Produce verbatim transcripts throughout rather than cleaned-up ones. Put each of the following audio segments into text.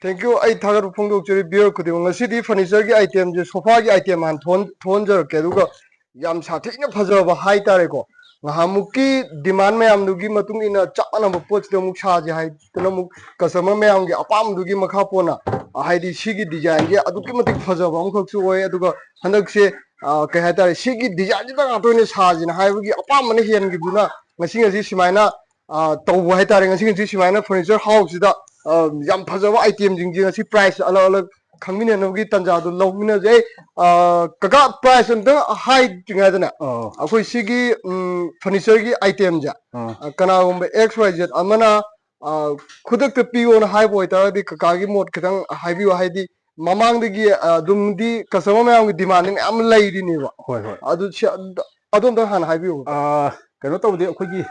Thank you. ꯑꯩ ꯊꯥꯒꯠꯄ ꯐꯣꯡꯗꯣꯛꯆꯔꯤ viewer ꯈꯨꯗꯤꯡꯃꯛ꯫ ꯉꯁꯤꯗꯤ furniture ꯒꯤ item ꯁꯦ, sofa ꯒꯤ item ꯍꯥꯟꯅ ꯊꯣꯟ-, ꯊꯣꯟꯖꯔꯛꯀꯦ, ꯑꯗꯨꯒ ꯌꯥꯝ ꯁꯥꯊꯤꯅ ꯐꯖꯕ ꯍꯥꯏꯇꯥꯔꯦꯀꯣ, ꯉꯍꯥꯟꯃꯨꯛꯀꯤ demand ꯃꯌꯥꯝꯗꯨꯒꯤ ꯃꯇꯨꯡ ꯏꯟꯅ ꯆꯞ ꯃꯥꯟꯅꯕ ꯄꯣꯠꯁꯤꯗ ꯑꯃꯨꯛ ꯁꯥꯁꯦ ꯍꯥꯏꯗꯅ ꯑꯃꯨꯛ customer ꯃꯌꯥꯝꯒꯤ ꯑꯄꯥꯝꯕꯗꯨꯒꯤ ꯃꯈꯥ ꯄꯣꯟꯅ, ꯍꯥꯏꯗꯤ ꯁꯤꯒꯤ design ꯁꯦ ꯑꯗꯨꯛꯀꯤ ꯃꯇꯤꯛ ꯐꯖꯕ ꯑꯃꯈꯛꯁꯨ ꯑꯣꯏ, ꯑꯗꯨꯒ ꯍꯟꯗꯛꯁꯦ, ꯑ, ꯀꯩ ꯍꯥꯏꯇꯥꯔꯦ, ꯁꯤꯒꯤ design ꯁꯤꯗ ꯉꯥꯛꯇ ꯑꯣꯏꯅ ꯁꯥꯁꯤꯅ ꯍꯥꯏꯕꯒꯤ ꯑꯄꯥꯝꯕꯅ ꯍꯦꯟꯈꯤꯕꯗꯨꯅ ꯉꯁꯤ ꯉꯁꯤ ꯁꯨꯃꯥꯏꯅ, ꯑ, ꯇꯧꯕ ꯍꯥꯏꯇꯥꯔꯦ꯫ ꯉꯁꯤ ꯉꯁꯤ ꯁꯨꯃꯥꯏꯅ furniture house ꯁꯤꯗ, ꯑ, ꯌꯥꯝ ꯐꯖꯕ item ꯁꯤꯡꯁꯦ ꯉꯁꯤ price ꯑꯂꯛ ꯑꯂꯛ ꯈꯪꯃꯤꯟꯅꯅꯕꯒꯤ ꯇꯥꯟꯖꯥꯗꯣ ꯂꯧꯃꯤꯟꯅꯖꯩ꯫ ꯑ, ꯀꯀꯥ, price ꯑꯝꯇꯪ ꯍꯥꯏꯗ꯭ꯔꯤꯉꯩꯗꯅꯦ, ꯑꯥ꯫ ꯑꯩꯈꯣꯏ ꯁꯤꯒꯤ, ꯎꯝ, furniture ꯒꯤ item ꯁꯦ, ꯑꯥ꯫ ꯑ, ꯀꯅꯥꯒꯨꯝꯕ X Y Z ꯑꯃꯅ, ꯑ, ꯈꯨꯗꯛꯇ ꯄꯤꯌꯣꯅ ꯍꯥꯏꯕ ꯑꯣꯏꯇꯥꯔꯒꯗꯤ ꯀꯀꯥꯒꯤ ꯃꯣꯠ ꯈꯤꯇꯪ ꯍꯥꯏꯕꯤꯌꯨ, ꯍꯥꯏꯗꯤ ꯃꯃꯥꯡꯗꯒꯤ, ꯑ, ꯑꯗꯨꯝꯗꯤ customer ꯃꯌꯥꯝꯒꯤ demand ꯗꯤ ꯃꯌꯥꯝ ꯂꯩꯔꯤꯅꯦꯕ꯫ ꯍꯣꯏ, ꯍꯣꯏ꯫ ꯑꯗꯨ ꯁꯤ, ꯑꯗꯣꯝꯇꯪ ꯍꯥꯟꯅ ꯍꯥꯏꯕꯤꯌꯨ꯫ ꯑ, ꯀꯩꯅꯣ ꯇꯧꯕꯗꯤ ꯑꯩꯈꯣꯏꯒꯤ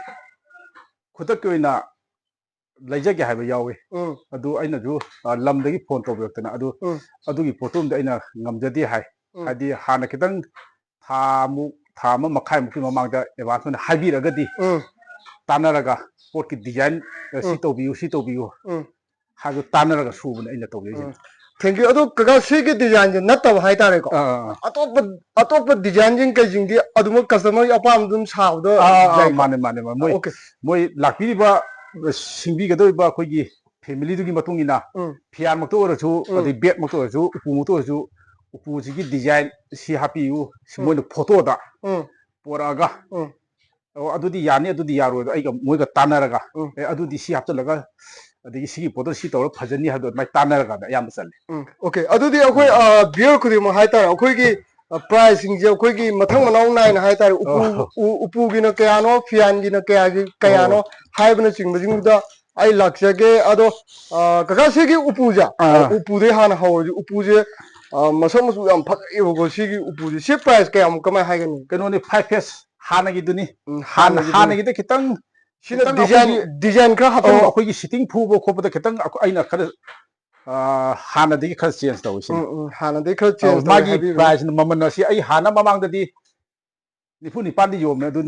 ꯈꯨꯗꯛꯀꯤ ꯑꯣꯏꯅ ꯂꯩꯖꯒꯦ ꯍꯥꯏꯕ ꯌꯥꯎꯋꯤ꯫ ꯎꯝ꯫ ꯑꯗꯨ ꯑꯩꯅꯁꯨ, ꯑ, ꯂꯝꯗꯒꯤ phone ꯇꯧꯕꯤꯔꯛꯇꯅ ꯑꯗꯨ, ꯎꯝ꯫ ꯑꯗꯨꯒꯤ ꯄꯣꯠꯇꯨꯝꯗꯤ ꯑꯩꯅ ꯉꯝꯖꯗꯦ ꯍꯥꯏ꯫ ꯎꯝ꯫ ꯍꯥꯏꯗꯤ ꯍꯥꯟꯅ ꯈꯤꯇꯪ ꯊꯥ ꯃꯨꯛ, ꯊꯥ ꯑꯃ ꯃꯈꯥꯏꯃꯨꯛꯀꯤ ꯃꯃꯥꯡꯗ advance ꯑꯣꯏꯅ ꯍꯥꯏꯕꯤꯔꯒꯗꯤ ꯎꯝ꯫ ꯇꯥꯟꯅꯔꯒ ꯄꯣꯠꯀꯤ design, ꯑ, ꯁꯤ ꯎꯝ꯫ ꯇꯧꯕꯤꯌꯨ, ꯁꯤ ꯇꯧꯕꯤꯌꯨ ꯎꯝ꯫ ꯍꯥꯏꯕꯗꯨ ꯇꯥꯟꯅꯔꯒ ꯁꯨꯕꯅꯦ ꯑꯩꯅ ꯇꯧꯖꯩꯁꯤꯅ꯫ ꯎꯝ꯫ Thank you꯫ ꯑꯗꯣ ꯀꯀꯥ, ꯁꯤꯒꯤ design ꯁꯦ ꯅꯠꯇꯕ ꯍꯥꯏꯇꯥꯔꯦꯀꯣ꯫ ꯑꯥ, ꯑꯥ, ꯑꯥ꯫ ꯑꯇꯣꯞꯄ, ꯑꯇꯣꯞꯄ design ꯁꯤꯡ ꯀꯩꯁꯤꯡꯗꯤ ꯑꯗꯨꯃꯛ customer ꯒꯤ ꯑꯄꯥꯝꯕ ꯑꯗꯨꯝ ꯁꯥꯕꯗ ꯑꯥ, ꯑꯥ, ꯌꯥꯏꯀꯣ? ꯃꯥꯅꯦ, ꯃꯥꯅꯦ, ꯃꯥꯅꯦ꯫ ꯃꯣꯏ, OK꯫ ꯃꯣꯏ ꯂꯥꯛꯄꯤꯔꯤꯕ, ꯁꯤꯡꯕꯤꯒꯗꯧꯔꯤꯕ ꯑꯩꯈꯣꯏꯒꯤ family ꯗꯨꯒꯤ ꯃꯇꯨꯡ ꯏꯟꯅ ꯎꯝ꯫ ꯐꯤꯌꯥꯟꯃꯛꯇ ꯑꯣꯏꯔꯁꯨ, ꯎꯝ꯫ ꯑꯗꯩ bed ꯃꯛꯇ ꯑꯣꯏꯔꯁꯨ, ꯎꯄꯨꯃꯛꯇ ꯑꯣꯏꯔꯁꯨ, ꯎꯄꯨꯁꯤꯒꯤ design ꯁꯤ ꯍꯥꯞꯄꯤꯌꯨ, ꯁꯤ ꯎꯝ꯫ ꯃꯣꯏꯅ photo ꯗ ꯎꯝ꯫ ꯄꯣꯔꯛꯑꯒ, ꯎꯝ꯫ "ꯑꯣ, ꯑꯗꯨꯗꯤ ꯌꯥꯅꯤ, ꯑꯗꯨꯗꯤ ꯌꯥꯔꯣꯏ", ꯑꯗꯣ ꯑꯩꯒ ꯃꯣꯏꯒ ꯇꯥꯟꯅꯔꯒ, ꯎꯝ꯫ "ꯑꯦ, ꯑꯗꯨꯗꯤ ꯁꯤ ꯍꯥꯞꯆꯤꯜꯂꯒ, ꯑꯗꯒꯤ ꯁꯤꯒꯤ ꯄꯣꯠꯇꯣ ꯁꯤ ꯇꯧꯔꯒ ꯐꯖꯅꯤ" ꯍꯥꯏꯕꯗꯣ ꯑꯗꯨꯃꯥꯏꯅ ꯇꯥꯟꯅꯔꯀꯥꯟꯗ ꯑꯌꯥꯝꯕ ꯆꯠꯂꯦ꯫ ꯎꯝ, OK꯫ ꯑꯗꯨꯗꯤ ꯑꯩꯈꯣꯏ, ꯎꯝ꯫ ꯑ, viewer ꯈꯨꯗꯤꯡꯃꯛ ꯍꯥꯏꯇꯥꯔꯦ, ꯑꯩꯈꯣꯏꯒꯤ, ꯑ, price ꯁꯤꯡꯁꯦ ꯑꯩꯈꯣꯏꯒꯤ ꯃꯊꯪ ꯃꯅꯥꯎ ꯅꯥꯏꯅ ꯍꯥꯏꯇꯥꯔꯦ, ꯎꯄꯨ, ꯑꯣ꯫ ꯎ-, ꯎꯄꯨꯒꯤꯅ ꯀꯌꯥꯅꯣ, ꯐꯤꯌꯥꯟꯒꯤꯅ ꯀꯌꯥꯒꯤ, ꯀꯌꯥꯅꯣ ꯑꯣ꯫ ꯍꯥꯏꯕꯅꯆꯤꯡꯕꯁꯤꯡꯗꯨꯗ ꯑꯩ ꯂꯥꯛꯆꯒꯦ꯫ ꯑꯗꯣ, ꯑ, ꯀꯀꯥ, ꯁꯤꯒꯤ ꯎꯄꯨꯁꯦ, ꯑꯥ꯫ ꯎꯄꯨꯗꯩ ꯍꯥꯟꯅ ꯍꯧꯔꯁꯤ꯫ ꯎꯄꯨꯁꯦ, ꯑ, ꯃꯁꯛ ꯃꯆꯨ ꯌꯥꯝ ꯐꯖꯩꯌꯦꯕꯀꯣ꯫ ꯁꯤꯒꯤ ꯎꯄꯨꯁꯦ, ꯁꯤ price ꯀꯌꯥꯃꯨꯛ, ꯀꯃꯥꯏꯅ ꯍꯥꯏꯒꯅꯤ? ꯀꯩꯅꯣꯅꯤ, five phase ꯍꯥꯟꯅꯒꯤꯗꯨꯅꯤ꯫ ꯎꯝ, ꯍꯥꯟꯅ, ꯍꯥꯟꯅꯒꯤꯗꯨꯅꯤ꯫ ꯍꯥꯟꯅꯒꯤꯗ ꯈꯤꯇꯪ, ꯁꯤꯅ ꯈꯤꯇꯪ design, ꯑꯩꯈꯣꯏꯒꯤ, design ꯈꯔ ꯑꯣ, ꯍꯥꯞꯆꯤꯟꯕ꯫ ꯑꯩꯈꯣꯏꯒꯤ sitting ꯐꯨꯕ ꯈꯣꯠꯄꯗ ꯈꯤꯇꯪ ꯑꯩꯈꯣ-, ꯑꯩꯅ ꯈꯔ, ꯑ, ꯍꯥꯟꯅꯗꯒꯤ ꯈꯔ change ꯇꯧꯋꯤ ꯁꯤꯅ꯫ ꯎꯝ, ꯎꯝ, ꯍꯥꯟꯅꯗꯒꯤ ꯈꯔ change ꯑꯧ, ꯇꯧꯋꯤ ꯃꯥꯒꯤ ꯍꯥꯏꯕꯤꯕꯅꯤ꯫ Price ꯅ, ꯃꯃꯜ ꯑꯁꯤ ꯑꯩ ꯍꯥꯟꯅ ꯃꯃꯥꯡꯗꯗꯤ ꯅꯤꯐꯨ ꯅꯤꯄꯥꯟꯗꯤ ꯌꯣꯝꯃꯦ, ꯑꯗꯨ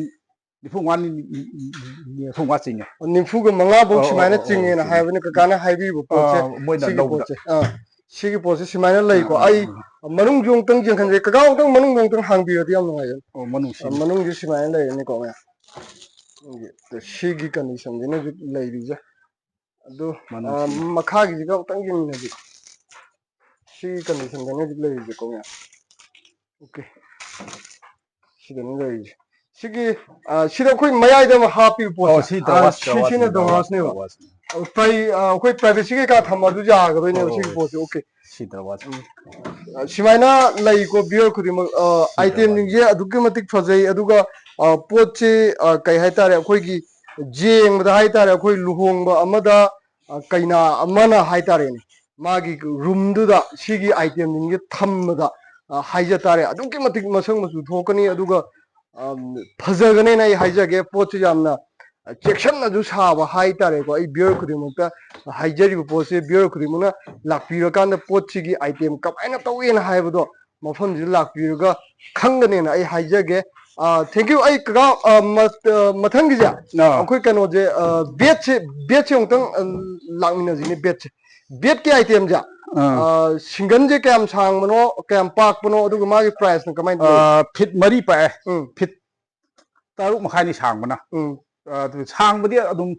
ꯅꯤꯐꯨ ꯃꯉꯥ ꯅꯤ-, ꯅꯤ-, ꯅꯤ-, ꯅꯤꯐꯨ ꯃꯉꯥ ꯆꯤꯡꯉꯦ꯫ ꯅꯤꯐꯨꯒ ꯃꯉꯥꯐꯧ ꯑꯣ, ꯁꯨꯃꯥꯏꯅ ꯑꯣ, ꯑꯣ, ꯆꯤꯡꯉꯦꯅ ꯑꯣ꯫ ꯍꯥꯏꯕꯅꯤ ꯀꯀꯥꯅ ꯍꯥꯏꯕꯤꯕ ꯄꯣꯠꯁꯦ꯫ ꯑꯥ, ꯃꯣꯏꯅ ꯁꯤꯒꯤ ꯂꯧꯕꯗ꯫ ꯄꯣꯠꯁꯦ ꯑꯥ, ꯁꯤꯒꯤ ꯄꯣꯠꯁꯦ ꯁꯨꯃꯥꯏꯅ ꯂꯩꯀꯣ꯫ ꯑꯥ, ꯑꯩ ꯑꯥ, ꯃꯅꯨꯡꯁꯨ ꯑꯃꯨꯛꯇꯪ ꯌꯦꯡꯍꯟꯖꯒꯦ꯫ ꯀꯀꯥ ꯑꯃꯨꯛꯇꯪ ꯃꯅꯨꯡꯗ ꯑꯃꯨꯛꯇꯪ ꯍꯥꯡꯕꯤꯔꯗꯤ ꯌꯥꯝ ꯅꯨꯡꯉꯥꯏꯖꯅꯤ꯫ ꯑꯣ, ꯃꯅꯨꯡ ꯁꯤ꯫ ꯑꯥ, ꯃꯅꯨꯡꯁꯦ ꯁꯨꯃꯥꯏꯅ ꯂꯩꯔꯅꯤꯀꯣ ꯃꯌꯥꯝ꯫ ꯁꯤꯒꯤ condition ꯁꯤꯅ ꯍꯧꯖꯤꯛ ꯂꯩꯔꯤꯁꯦ꯫ ꯑꯗꯨ ꯃꯅꯨꯡ ꯑꯥ, ꯁꯤ꯫ ꯃꯈꯥꯒꯤꯁꯤꯒ ꯑꯃꯨꯛꯇꯪ ꯌꯦꯡꯃꯤꯟꯅꯁꯤ꯫ ꯁꯤꯒꯤ condition ꯗꯅꯤ ꯍꯧꯖꯤꯛ ꯂꯩꯔꯤꯁꯦꯀꯣ ꯃꯌꯥꯝ꯫ Okay꯫ ꯁꯤꯗꯅꯤ ꯂꯩꯔꯤꯁꯦ꯫ ꯁꯤꯒꯤ ꯑꯥ, ꯁꯤꯗ ꯑꯩꯈꯣꯏ ꯃꯌꯥꯏꯗ ꯑꯃ ꯍꯥꯞꯄꯤꯕ ꯑꯣ, ꯄꯣꯠꯁꯦ꯫ ꯁꯤ ꯑꯥ, ꯗ꯭ꯔꯋꯥꯁ, ꯁꯤꯁꯤꯅ ꯗ꯭ꯔꯋꯥꯁꯅꯤ, ꯗ꯭ꯔꯋꯥꯁ, ꯗ꯭ꯔꯋꯥꯁꯅꯦꯕ꯫ ꯗ꯭ꯔꯋꯥꯁꯅꯤ꯫ ꯑꯥ, ꯄ꯭ꯔꯥꯏ-, ꯑꯥ, ꯑꯩꯈꯣꯏ privacy ꯀꯩꯀꯥ ꯊꯝꯕ ꯑꯗꯨ ꯌꯥꯒꯗꯣꯏꯅꯦꯕ ꯑꯣ, ꯁꯤꯒꯤ ꯄꯣꯠꯁꯦ꯫ Okay꯫ ꯁꯤ ꯗ꯭ꯔꯋꯥꯁ꯫ ꯎꯝ꯫ ꯑꯥ, ꯁꯨꯃꯥꯏꯅ ꯂꯩꯀꯣ viewer ꯈꯨꯗꯤꯡꯃꯛ꯫ ꯑꯥ, ꯁꯤ item ꯁꯤꯡꯁꯦ ꯑꯗꯨꯛꯀꯤ ꯃꯇꯤꯛ ꯐꯖꯩ꯫ ꯑꯗꯨꯒ ꯑꯥ, ꯄꯣꯠꯁꯤ ꯑꯥ, ꯀꯩ ꯍꯥꯏꯇꯥꯔꯦ, ꯑꯩꯈꯣꯏꯒꯤ ꯌꯦꯡꯕꯗ ꯍꯥꯏꯇꯥꯔꯦ, ꯑꯩꯈꯣꯏ ꯂꯨꯍꯣꯡꯕ ꯑꯃꯗ ꯑꯥ, ꯀꯩꯅꯥ ꯑꯃꯅ ꯍꯥꯏꯇꯥꯔꯦꯅꯦ, ꯃꯥꯒꯤ room ꯗꯨꯗ ꯁꯤꯒꯤ item ꯁꯤꯡꯁꯦ ꯊꯝꯕꯗ ꯑꯥ, ꯍꯥꯏꯖ ꯇꯥꯔꯦ, ꯑꯗꯨꯛꯀꯤ ꯃꯇꯤꯛ ꯃꯁꯛ ꯃꯆꯨ ꯊꯣꯛꯀꯅꯤ꯫ ꯑꯗꯨꯒ ꯑꯝ, ꯐꯖꯒꯅꯦꯅ ꯑꯩ ꯍꯥꯏꯖꯒꯦ꯫ ꯄꯣꯠꯁꯨ ꯌꯥꯝꯅ ꯆꯦꯛꯁꯤꯟꯅꯁꯨ ꯁꯥꯕ ꯍꯥꯏꯇꯥꯔꯦꯀꯣ꯫ ꯑꯩ viewer ꯈꯨꯗꯤꯡꯃꯛꯇ ꯍꯥꯏꯖꯔꯤꯕ ꯄꯣꯠꯁꯦ, viewer ꯈꯨꯗꯤꯡꯃꯛꯅ ꯂꯥꯛꯄꯤꯔꯀꯥꯟꯗ ꯄꯣꯠꯁꯤꯒꯤ item ꯀꯃꯥꯏꯅ ꯇꯧꯏꯅ ꯍꯥꯏꯕꯗꯣ ꯃꯐꯝꯁꯤꯗ ꯂꯥꯛꯄꯤꯔꯒ ꯈꯪꯒꯅꯦꯅ ꯑꯩ ꯍꯥꯏꯖꯒꯦ꯫ ꯑꯥ, thank you꯫ ꯑꯩ ꯀꯀꯥ, ꯑꯥ, ꯃ-, ꯑꯥ, ꯃꯊꯪꯒꯤꯁꯦ ꯑꯥ꯫ ꯑꯩꯈꯣꯏ ꯀꯩꯅꯣꯁꯦ, ꯑꯥ, bed ꯁꯦ, bed ꯁꯦ ꯑꯃꯨꯛꯇꯪ, ꯑꯥ, ꯂꯥꯛꯃꯤꯟꯅꯁꯤꯅꯦ, bed ꯁꯦ꯫ Bed ꯀꯤ item ꯁꯦ, ꯑꯥ꯫ ꯑꯥ, single ꯁꯦ ꯀꯌꯥꯝ ꯁꯥꯡꯕꯅꯣ, ꯀꯌꯥꯝ ꯄꯥꯛꯄꯅꯣ, ꯑꯗꯨꯒ ꯃꯥꯒꯤ price ꯅ ꯀꯃꯥꯏꯅ ꯂꯩ? ꯑꯥ, feet ꯃꯔꯤ ꯄꯥꯛꯑꯦ꯫ ꯎꯝ꯫ Feet ꯇꯔꯨꯛ ꯃꯈꯥꯏꯅꯤ ꯁꯥꯡꯕꯅ꯫ ꯎꯝ꯫ ꯑꯥ, ꯑꯗꯨ ꯁꯥꯡꯕꯗꯤ ꯑꯗꯨꯝ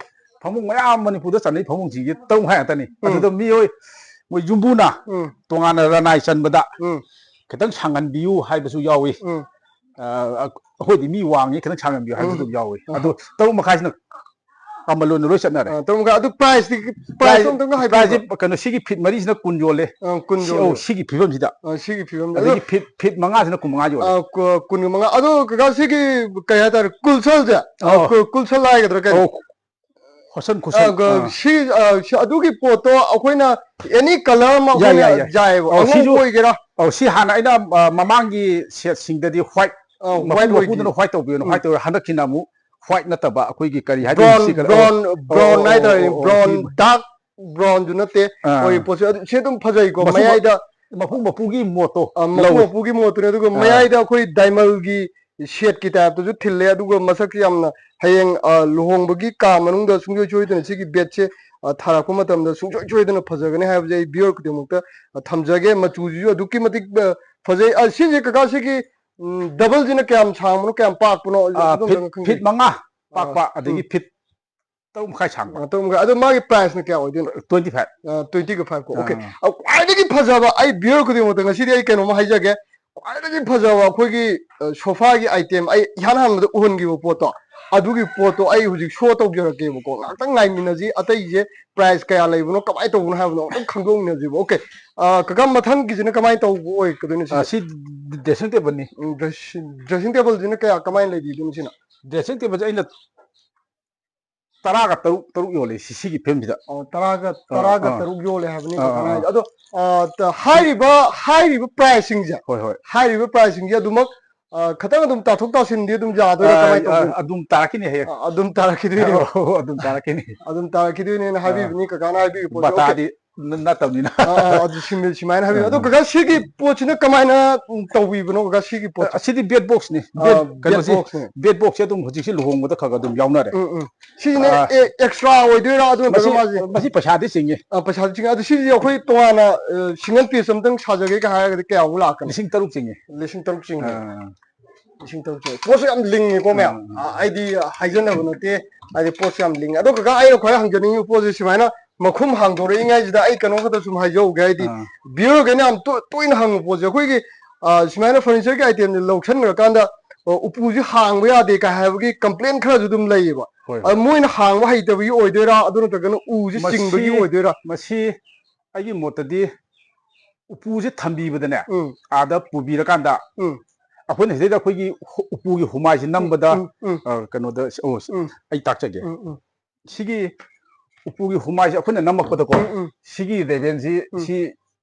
ꯐꯃꯨꯡ ꯃꯌꯥꯝ ꯃꯅꯤꯄꯨꯔꯗ ꯆꯟꯅꯩ ꯐꯃꯨꯡꯁꯤꯡꯁꯦ ꯇꯔꯨꯛ ꯃꯈꯥꯏ ꯉꯥꯛꯇꯅꯤ꯫ ꯎꯝ꯫ ꯑꯗꯨꯗ ꯃꯤꯑꯣꯏ ꯃꯣꯏ ꯌꯨꯝꯕꯨꯅ ꯎꯝ꯫ ꯇꯣꯉꯥꯟꯅ ꯔꯅꯥꯏ ꯆꯟꯕꯗ ꯎꯝ꯫ ꯈꯤꯇꯪ ꯁꯥꯡꯍꯟꯕꯤꯌꯨ ꯍꯥꯏꯕꯁꯨ ꯌꯥꯎꯏ꯫ ꯎꯝ꯫ ꯑꯥ, ꯑꯩꯈꯣꯏꯗꯤ ꯃꯤ ꯋꯥꯡꯉꯤ, ꯈꯤꯇꯪ ꯁꯥꯡꯍꯟꯕꯤꯌꯨ ꯍꯥꯏꯕꯁꯨ ꯎꯝ꯫ ꯑꯗꯨꯝ ꯌꯥꯎꯏ꯫ ꯑꯗꯨ ꯇꯔꯨꯛ ꯃꯈꯥꯏꯁꯤꯅ ꯀꯃꯟ ꯑꯣꯏꯅ ꯂꯣꯏ ꯆꯠꯅꯔꯦ꯫ ꯑꯥ, ꯇꯔꯨꯛ ꯃꯈꯥꯏ꯫ ꯑꯗꯨ price ꯇꯤ, price ꯇꯣ ꯑꯝꯇꯪꯒ ꯍꯥꯏꯕꯤꯌꯨꯕ꯫ Price ꯀꯩꯅꯣ, ꯁꯤꯒꯤ feet ꯃꯔꯤꯁꯤꯅ ꯀꯨꯟ ꯌꯣꯜꯂꯦ꯫ ꯑꯥ, ꯀꯨꯟ ꯁꯤ, ꯌꯣꯜꯂꯦ꯫ ꯑꯧ, ꯁꯤꯒꯤ ꯐꯤꯕꯝꯁꯤꯗ꯫ ꯑꯥ, ꯁꯤꯒꯤ ꯐꯤꯕꯝꯁꯤꯗ꯫ ꯑꯗꯒꯤ ꯑꯗꯣ, feet, feet ꯃꯉꯥꯁꯤꯅ ꯀꯨꯟ ꯃꯉꯥ ꯌꯣꯜꯂꯦ꯫ ꯑꯥ, ꯀꯨ-, ꯀꯨꯟ ꯃꯉꯥ꯫ ꯑꯗꯣ ꯀꯀꯥ, ꯁꯤꯒꯤ ꯀꯩ ꯍꯥꯏꯇꯥꯔꯦ, ꯀꯨꯜꯁꯜꯁꯦ? ꯑꯥ, ꯑꯧ꯫ ꯀꯨ-, ꯀꯨꯜꯁꯜ ꯍꯥꯏꯒꯗ꯭ꯔꯥ ꯀꯩꯅꯣ? ꯑꯧ, ꯍꯣꯁꯟ ꯈꯨꯁꯟ, ꯑꯥ, ꯒ-, ꯑꯥ꯫ ꯁꯤ, ꯑꯥ, ꯁꯤ, ꯑꯗꯨꯒꯤ ꯄꯣꯠꯇꯣ ꯑꯩꯈꯣꯏꯅ any colour ꯑꯃ ꯌꯥꯏ, ꯑꯩꯈꯣꯏꯅ ꯌꯥꯏ, ꯌꯥꯏ꯫ ꯌꯥꯏꯑꯕ꯫ ꯑꯧ, ꯑꯉꯧꯕ ꯁꯤꯁꯨ ꯑꯣꯏꯒꯦꯔꯥ? ꯑꯧ, ꯁꯤ ꯍꯥꯟꯅ ꯑꯩꯅ, ꯑ, ꯃꯃꯥꯡꯒꯤ setꯁꯤꯡꯗꯗꯤ white, ꯑꯧ, ꯃꯄꯨ white ꯑꯣꯏꯒꯦ꯫ ꯃꯄꯨꯗꯨꯅ white ꯇꯧꯕꯤꯌꯣꯅ ꯎꯝ꯫ White ꯇꯧꯔꯦ꯫ ꯍꯟꯗꯛꯀꯤꯅ ꯑꯃꯨꯛ white ꯅꯠꯇꯕ ꯑꯩꯈꯣꯏꯒꯤ ꯀꯔꯤ ꯍꯥꯏꯗꯣꯏꯅꯣ? Brown, ꯁꯤ ꯀꯂꯔ, brown, ꯑꯧ, brown ꯑꯧ, ꯍꯥꯏꯇꯥꯔꯦ, ꯑꯧ, ꯑꯧ, brown, ꯁꯤ dark brown ꯁꯨ ꯅꯠꯇꯦ꯫ ꯑꯥ꯫ ꯑꯩꯈꯣꯏꯒꯤ ꯄꯣꯠꯁꯦ ꯑꯗꯨ, ꯁꯤ ꯑꯗꯨꯝ ꯐꯖꯩꯀꯣ, ꯃꯆꯨ, ꯃꯌꯥꯏꯗ꯫ ꯃꯄꯨ ꯃꯄꯨꯒꯤ ꯃꯣꯠꯇꯣ ꯑ, ꯃꯄꯨ ꯂꯧꯋꯤ꯫ ꯃꯄꯨꯒꯤ ꯃꯣꯠꯇꯨꯅꯦ꯫ ꯑꯗꯨꯒ ꯑꯥ꯫ ꯃꯌꯥꯏꯗ ꯑꯩꯈꯣꯏ diamond ꯒꯤ ꯁꯦꯠꯀꯤ ꯇꯥꯏꯞꯇꯁꯨ ꯊꯤꯜꯂꯦ, ꯑꯗꯨꯒ ꯃꯁꯛꯁꯦ ꯌꯥꯝꯅ ꯍꯌꯦꯡ, ꯑ, ꯂꯨꯍꯣꯡꯕꯒꯤ ꯀꯥ ꯃꯅꯨꯡꯗ ꯁꯨꯡꯁꯣꯏ ꯁꯣꯏꯗꯅ ꯁꯤꯒꯤ ꯕꯦꯗꯁꯦ, ꯑ, ꯊꯥꯔꯛꯄ ꯃꯇꯝꯗ ꯁꯨꯡꯁꯣꯏ ꯁꯣꯏꯗꯅ ꯐꯖꯒꯅꯤ ꯍꯥꯏꯕꯁꯦ ꯑꯩ ꯚꯤꯌꯨꯋꯔ ꯈꯨꯗꯤꯡꯃꯛꯇ, ꯑ, ꯊꯝꯖꯒꯦ꯫ ꯃꯆꯨꯁꯤꯁꯨ ꯑꯗꯨꯛꯀꯤ ꯃꯇꯤꯛ, ꯑ, ꯐꯖꯩ꯫ ꯑ, ꯁꯤꯁꯦ ꯀꯀꯥ, ꯁꯤꯒꯤ, ꯎꯝ, ꯗꯕꯜꯁꯤꯅ ꯀꯌꯥꯝ ꯁꯥꯡꯕꯅꯣ, ꯀꯌꯥꯝ ꯄꯥꯛꯄꯅꯣ? ꯑ, ꯑꯗꯣꯝꯇꯪꯒ ꯐꯤꯠ, ꯈꯪꯖꯩ꯫ ꯐꯤꯠ ꯃꯉꯥ ꯄꯥꯛꯄ, ꯑ, ꯑꯗꯒꯤ ꯎꯝ꯫ ꯐꯤꯠ ꯇꯔꯨꯛ ꯃꯈꯥꯏ ꯁꯥꯡꯕ꯫ ꯑ, ꯇꯔꯨꯛ ꯃꯈꯥꯏ꯫ ꯑꯗꯣ ꯃꯥꯒꯤ ꯄ꯭ꯔꯥꯏꯁꯅ ꯀꯌꯥ ꯑꯣꯏꯗꯣꯏꯅꯣ? Twenty five. ꯑ, ꯇ꯭ꯋꯦꯟꯇꯤꯒ ꯐꯥꯏꯚ ꯀꯣ꯫ ꯑꯣꯀꯦ꯫ ꯑꯥ꯫ ꯑ, ꯈ꯭ꯋꯥꯏꯗꯒꯤ ꯐꯖꯕ, ꯑꯩ ꯚꯤꯌꯨꯋꯔ ꯈꯨꯗꯤꯡꯃꯛꯇ ꯉꯁꯤꯗꯤ ꯑꯩ ꯀꯩꯅꯣꯝꯃ ꯍꯥꯏꯖꯒꯦ꯫ ꯈ꯭ꯋꯥꯏꯗꯒꯤ ꯐꯖꯕ ꯑꯩꯈꯣꯏꯒꯤ, ꯑ, ꯁꯣꯐꯥꯒꯤ ꯑꯥꯏꯇꯦꯝ ꯑꯩ ꯏꯍꯥꯟ ꯍꯥꯟꯕꯗ ꯎꯍꯟꯈꯤꯕ ꯄꯣꯠꯇꯣ, ꯑꯗꯨꯒꯤ ꯄꯣꯠꯇꯣ ꯑꯩ ꯍꯧꯖꯤꯛ ꯁꯣ ꯇꯧꯖꯔꯛꯀꯦꯕꯀꯣ꯫ ꯉꯥꯛꯇꯪ ꯉꯥꯏꯃꯤꯟꯅꯁꯤ꯫ ꯑꯇꯩꯁꯦ ꯄ꯭ꯔꯥꯏꯁ ꯀꯌꯥ ꯂꯩꯕꯅꯣ, ꯀꯃꯥꯏꯅ ꯇꯧꯕꯅꯣ ꯍꯥꯏꯕꯅꯣ ꯑꯝꯇꯪ ꯈꯪꯗꯣꯛꯃꯤꯟꯅꯁꯤꯕ꯫ ꯑꯣꯀꯦ꯫ ꯑ, ꯀꯀꯥ, ꯃꯊꯪꯒꯤꯁꯤꯅ ꯀꯃꯥꯏꯅ ꯇꯧꯕ ꯑꯣꯏꯒꯗꯣꯏꯅꯣ ꯑ, ꯁꯤꯁꯦ? ꯁꯤ ꯗ꯭ꯔꯦꯁꯤꯡ ꯇꯦꯕꯜꯅꯤ꯫ ꯎꯝ, ꯗ꯭ꯔꯦꯁꯤꯡ, ꯗ꯭ꯔꯦꯁꯤꯡ ꯇꯦꯕꯜꯁꯤꯅ ꯀꯌꯥ, ꯀꯃꯥꯏꯅ ꯂꯩꯕꯤꯗꯣꯏꯅꯣ ꯁꯤꯅ? ꯗ꯭ꯔꯦꯁꯤꯡ ꯇꯦꯕꯜꯁꯦ ꯑꯩꯅ ꯇꯔꯥꯒ ꯇꯔꯨꯛ, ꯇꯔꯨꯛ ꯌꯣꯜꯂꯦ ꯁꯤ, ꯁꯤꯒꯤ ꯐꯤꯂꯝꯁꯤꯗ꯫ ꯑꯣ, ꯇꯔꯥꯒ, ꯑꯥ, ꯇꯔꯥꯒ ꯑꯥ꯫ ꯇꯔꯨꯛ ꯌꯣꯜꯂꯦ ꯍꯥꯏꯕꯅꯤꯀꯣ, ꯑꯥ, ꯀꯀꯥꯅ ꯑꯥ꯫ ꯍꯥꯏꯁꯦ꯫ ꯑꯗꯣ, ꯑ, ꯇ-, ꯍꯥꯏꯔꯤꯕ, ꯍꯥꯏꯔꯤꯕ ꯄ꯭ꯔꯥꯏꯁꯁꯤꯡꯁꯦ, ꯍꯣꯏ, ꯍꯣꯏ꯫ ꯍꯥꯏꯔꯤꯕ ꯄ꯭ꯔꯥꯏꯁꯁꯤꯡꯁꯦ ꯑꯗꯨꯃꯛ, ꯑ, ꯈꯤꯇꯪ ꯑꯗꯨꯝ ꯇꯥꯊꯣꯛ ꯇꯥꯁꯤꯟꯗꯤ ꯑꯗꯨꯝ ꯌꯥꯗꯣꯏꯔꯥ, ꯑ, ꯀꯃꯥꯏꯅ ꯑ, ꯇꯧꯗꯣꯏꯅꯣ? ꯑꯗꯨꯝ ꯇꯥꯔꯛꯈꯤꯅꯤ ꯍꯌꯦꯡ꯫ ꯑ, ꯑꯗꯨꯝ ꯇꯥꯔꯛꯈꯤꯗꯣꯏꯅꯦ꯫ ꯑꯣ, ꯑꯗꯨꯝ ꯇꯥꯔꯛꯈꯤꯅꯤ꯫ ꯑꯗꯨꯝ ꯇꯥꯔꯛꯈꯤꯗꯣꯏꯅꯦꯅ ꯑ, ꯍꯥꯏꯕꯤꯕꯅꯤ ꯀꯀꯥꯅ ꯍꯥꯏꯕꯤꯕ ꯄꯣꯠꯇꯣ꯫ ꯑꯣꯀꯦ꯫ ꯕꯇꯥꯗꯤ ꯅ-, ꯅꯠꯇꯕꯅꯤꯅ꯫ ꯑ, ꯑ, ꯑꯗꯨ ꯁꯤꯃ-, ꯁꯨꯃꯥꯏꯅ ꯍꯥꯏꯕꯤꯌꯨ꯫ ꯑ, ꯑꯗꯣ ꯑ꯫ ꯀꯀꯥ, ꯁꯤꯒꯤ ꯄꯣꯠꯁꯤꯅ ꯀꯃꯥꯏꯅ ꯇꯧꯕꯤꯕꯅꯣ, ꯀꯀꯥ, ꯁꯤꯒꯤ ꯑ, ꯄꯣꯠꯁꯦ? ꯑꯁꯤꯗꯤ ꯕꯦꯗ ꯕꯣꯛꯁꯅꯤ꯫ ꯑ, ꯕꯦꯗ, ꯕꯦꯗ ꯀꯩꯅꯣꯁꯤ, ꯕꯣꯛꯁꯅꯦ꯫ ꯕꯦꯗ ꯕꯣꯛꯁꯁꯦ ꯑꯗꯨꯝ ꯍꯧꯖꯤꯛꯁꯤ ꯂꯨꯍꯣꯡꯕꯗ ꯈꯔ ꯈꯔ ꯑꯗꯨꯝ ꯌꯥꯎꯅꯔꯦ꯫ ꯎꯝ, ꯎꯝ꯫ ꯁꯤꯁꯤꯅ ꯑ, ꯑꯦ-, ꯑꯦꯛꯁꯇ꯭ꯔꯥ ꯑꯣꯏꯗꯣꯏꯔꯥ, ꯑꯗꯨ ꯅꯠꯇ꯭ꯔꯒ ꯃꯁꯤ, ꯃꯥꯁꯦ? ꯃꯁꯤ ꯄꯩꯁꯥꯗꯤ ꯆꯤꯡꯉꯤ꯫ ꯑ, ꯄꯩꯁꯥꯗꯤ ꯆꯤꯡꯉꯤ꯫ ꯑꯗꯨ ꯁꯤꯁꯦ ꯑꯩꯈꯣꯏ ꯇꯣꯉꯥꯟꯅ, ꯑ, ꯁꯤꯡꯒꯜ ꯄꯤꯁ ꯑꯝꯇꯪ ꯁꯥꯖꯒꯦ ꯀ ꯍꯥꯏꯔꯒꯗꯤ ꯀꯌꯥꯃꯨꯛ ꯂꯥꯛꯀꯅꯤ? ꯂꯤꯁꯤꯡ ꯇꯔꯨꯛ ꯆꯤꯡꯉꯤ꯫ ꯂꯤꯁꯤꯡ ꯇꯔꯨꯛ ꯆꯤꯡꯉꯤ꯫ ꯑ꯫ ꯂꯤꯁꯤꯡ ꯇꯔꯨꯛ ꯆꯤꯡꯉꯤ꯫ ꯄꯣꯠꯁꯨ ꯌꯥꯝ ꯂꯤꯡꯉꯤꯀꯣ ꯃꯌꯥꯝ꯫ ꯑ, ꯑ꯫ ꯑ, ꯑꯩꯗꯤ ꯍꯥꯏꯖꯅꯕ ꯅꯠꯇꯦ꯫ ꯍꯥꯏꯗꯤ ꯄꯣꯠꯁꯨ ꯌꯥꯝ ꯂꯤꯡꯉꯤ꯫ ꯑꯗꯣ ꯀꯀꯥ, ꯑꯩꯅ ꯈ꯭ꯋꯥꯏ ꯍꯪꯖꯅꯤꯡꯉꯤꯕ ꯄꯣꯠꯁꯦ ꯁꯨꯃꯥꯏꯅ ꯃꯈꯨꯝ ꯍꯥꯡꯗꯣꯔꯛꯏꯉꯩꯁꯤꯗ ꯑꯩ ꯀꯩꯅꯣꯝ ꯈꯛꯇ ꯁꯨꯝ ꯍꯥꯏꯖꯍꯧꯒꯦ꯫ ꯍꯥꯏꯗꯤ ꯑꯥ꯫ ꯚꯤꯌꯨꯋꯔꯈꯩꯅ ꯌꯥꯝ ꯇꯣ-, ꯇꯣꯏꯅ ꯍꯪꯕ ꯄꯣꯠꯁꯦ, ꯑꯩꯈꯣꯏꯒꯤ, ꯑ, ꯁꯨꯃꯥꯏꯅ ꯐꯔꯅꯤꯆꯔꯒꯤ ꯑꯥꯏꯇꯦꯝꯁꯦ ꯂꯧꯁꯟꯈ꯭ꯔꯀꯥꯟꯗ, ꯑ, ꯎꯄꯨꯁꯦ ꯍꯥꯡꯕ ꯌꯥꯗꯦ ꯀꯥꯏ ꯍꯥꯏꯕꯒꯤ ꯀꯝꯄ꯭ꯂꯦꯟ ꯈꯔꯁꯨ ꯑꯗꯨꯝ ꯂꯩꯌꯦꯕ꯫ ꯍꯣꯏ, ꯑ, ꯍꯣꯏ꯫ ꯃꯣꯏꯅ ꯍꯥꯡꯕ ꯍꯩꯇꯕꯒꯤ ꯑꯣꯏꯗꯣꯏꯔꯥ, ꯑꯗꯨ ꯅꯠꯇ꯭ꯔꯒꯅ ꯎꯁꯦ ꯃꯁꯤ, ꯆꯤꯡꯕꯒꯤ ꯑꯣꯏꯗꯣꯏꯔꯥ? ꯃꯁꯤ ꯑꯩꯒꯤ ꯃꯣꯠꯇꯗꯤ ꯎꯄꯨꯁꯦ ꯊꯝꯕꯤꯕꯗꯅꯦ, ꯎꯝ꯫ ꯑꯥꯗ ꯄꯨꯕꯤꯔꯀꯥꯟꯗ ꯎꯝ꯫ ꯑꯩꯈꯣꯏꯅ ꯁꯤꯗꯩꯗ ꯑꯩꯈꯣꯏꯒꯤ ꯍꯨ-, ꯎꯄꯨꯒꯤ ꯍꯨꯃꯥꯏꯁꯦ ꯎꯝ, ꯅꯝꯕꯗ, ꯎꯝ, ꯎꯝ꯫ ꯑ, ꯀꯩꯅꯣꯗ, ꯑꯣ, ꯎꯝ꯫ ꯑꯩ ꯇꯥꯛꯆꯒꯦ꯫ ꯎꯝ, ꯎꯝ꯫ ꯁꯤꯒꯤ ꯎꯄꯨꯒꯤ ꯍꯨꯃꯥꯏꯁꯦ ꯑꯩꯈꯣꯏꯅ ꯅꯝꯃꯛꯄꯗꯀꯣ, ꯎꯝ, ꯎꯝ꯫ ꯁꯤꯒꯤ ꯔꯦꯚꯦꯟꯁꯤ ꯎꯝ꯫ ꯁꯤ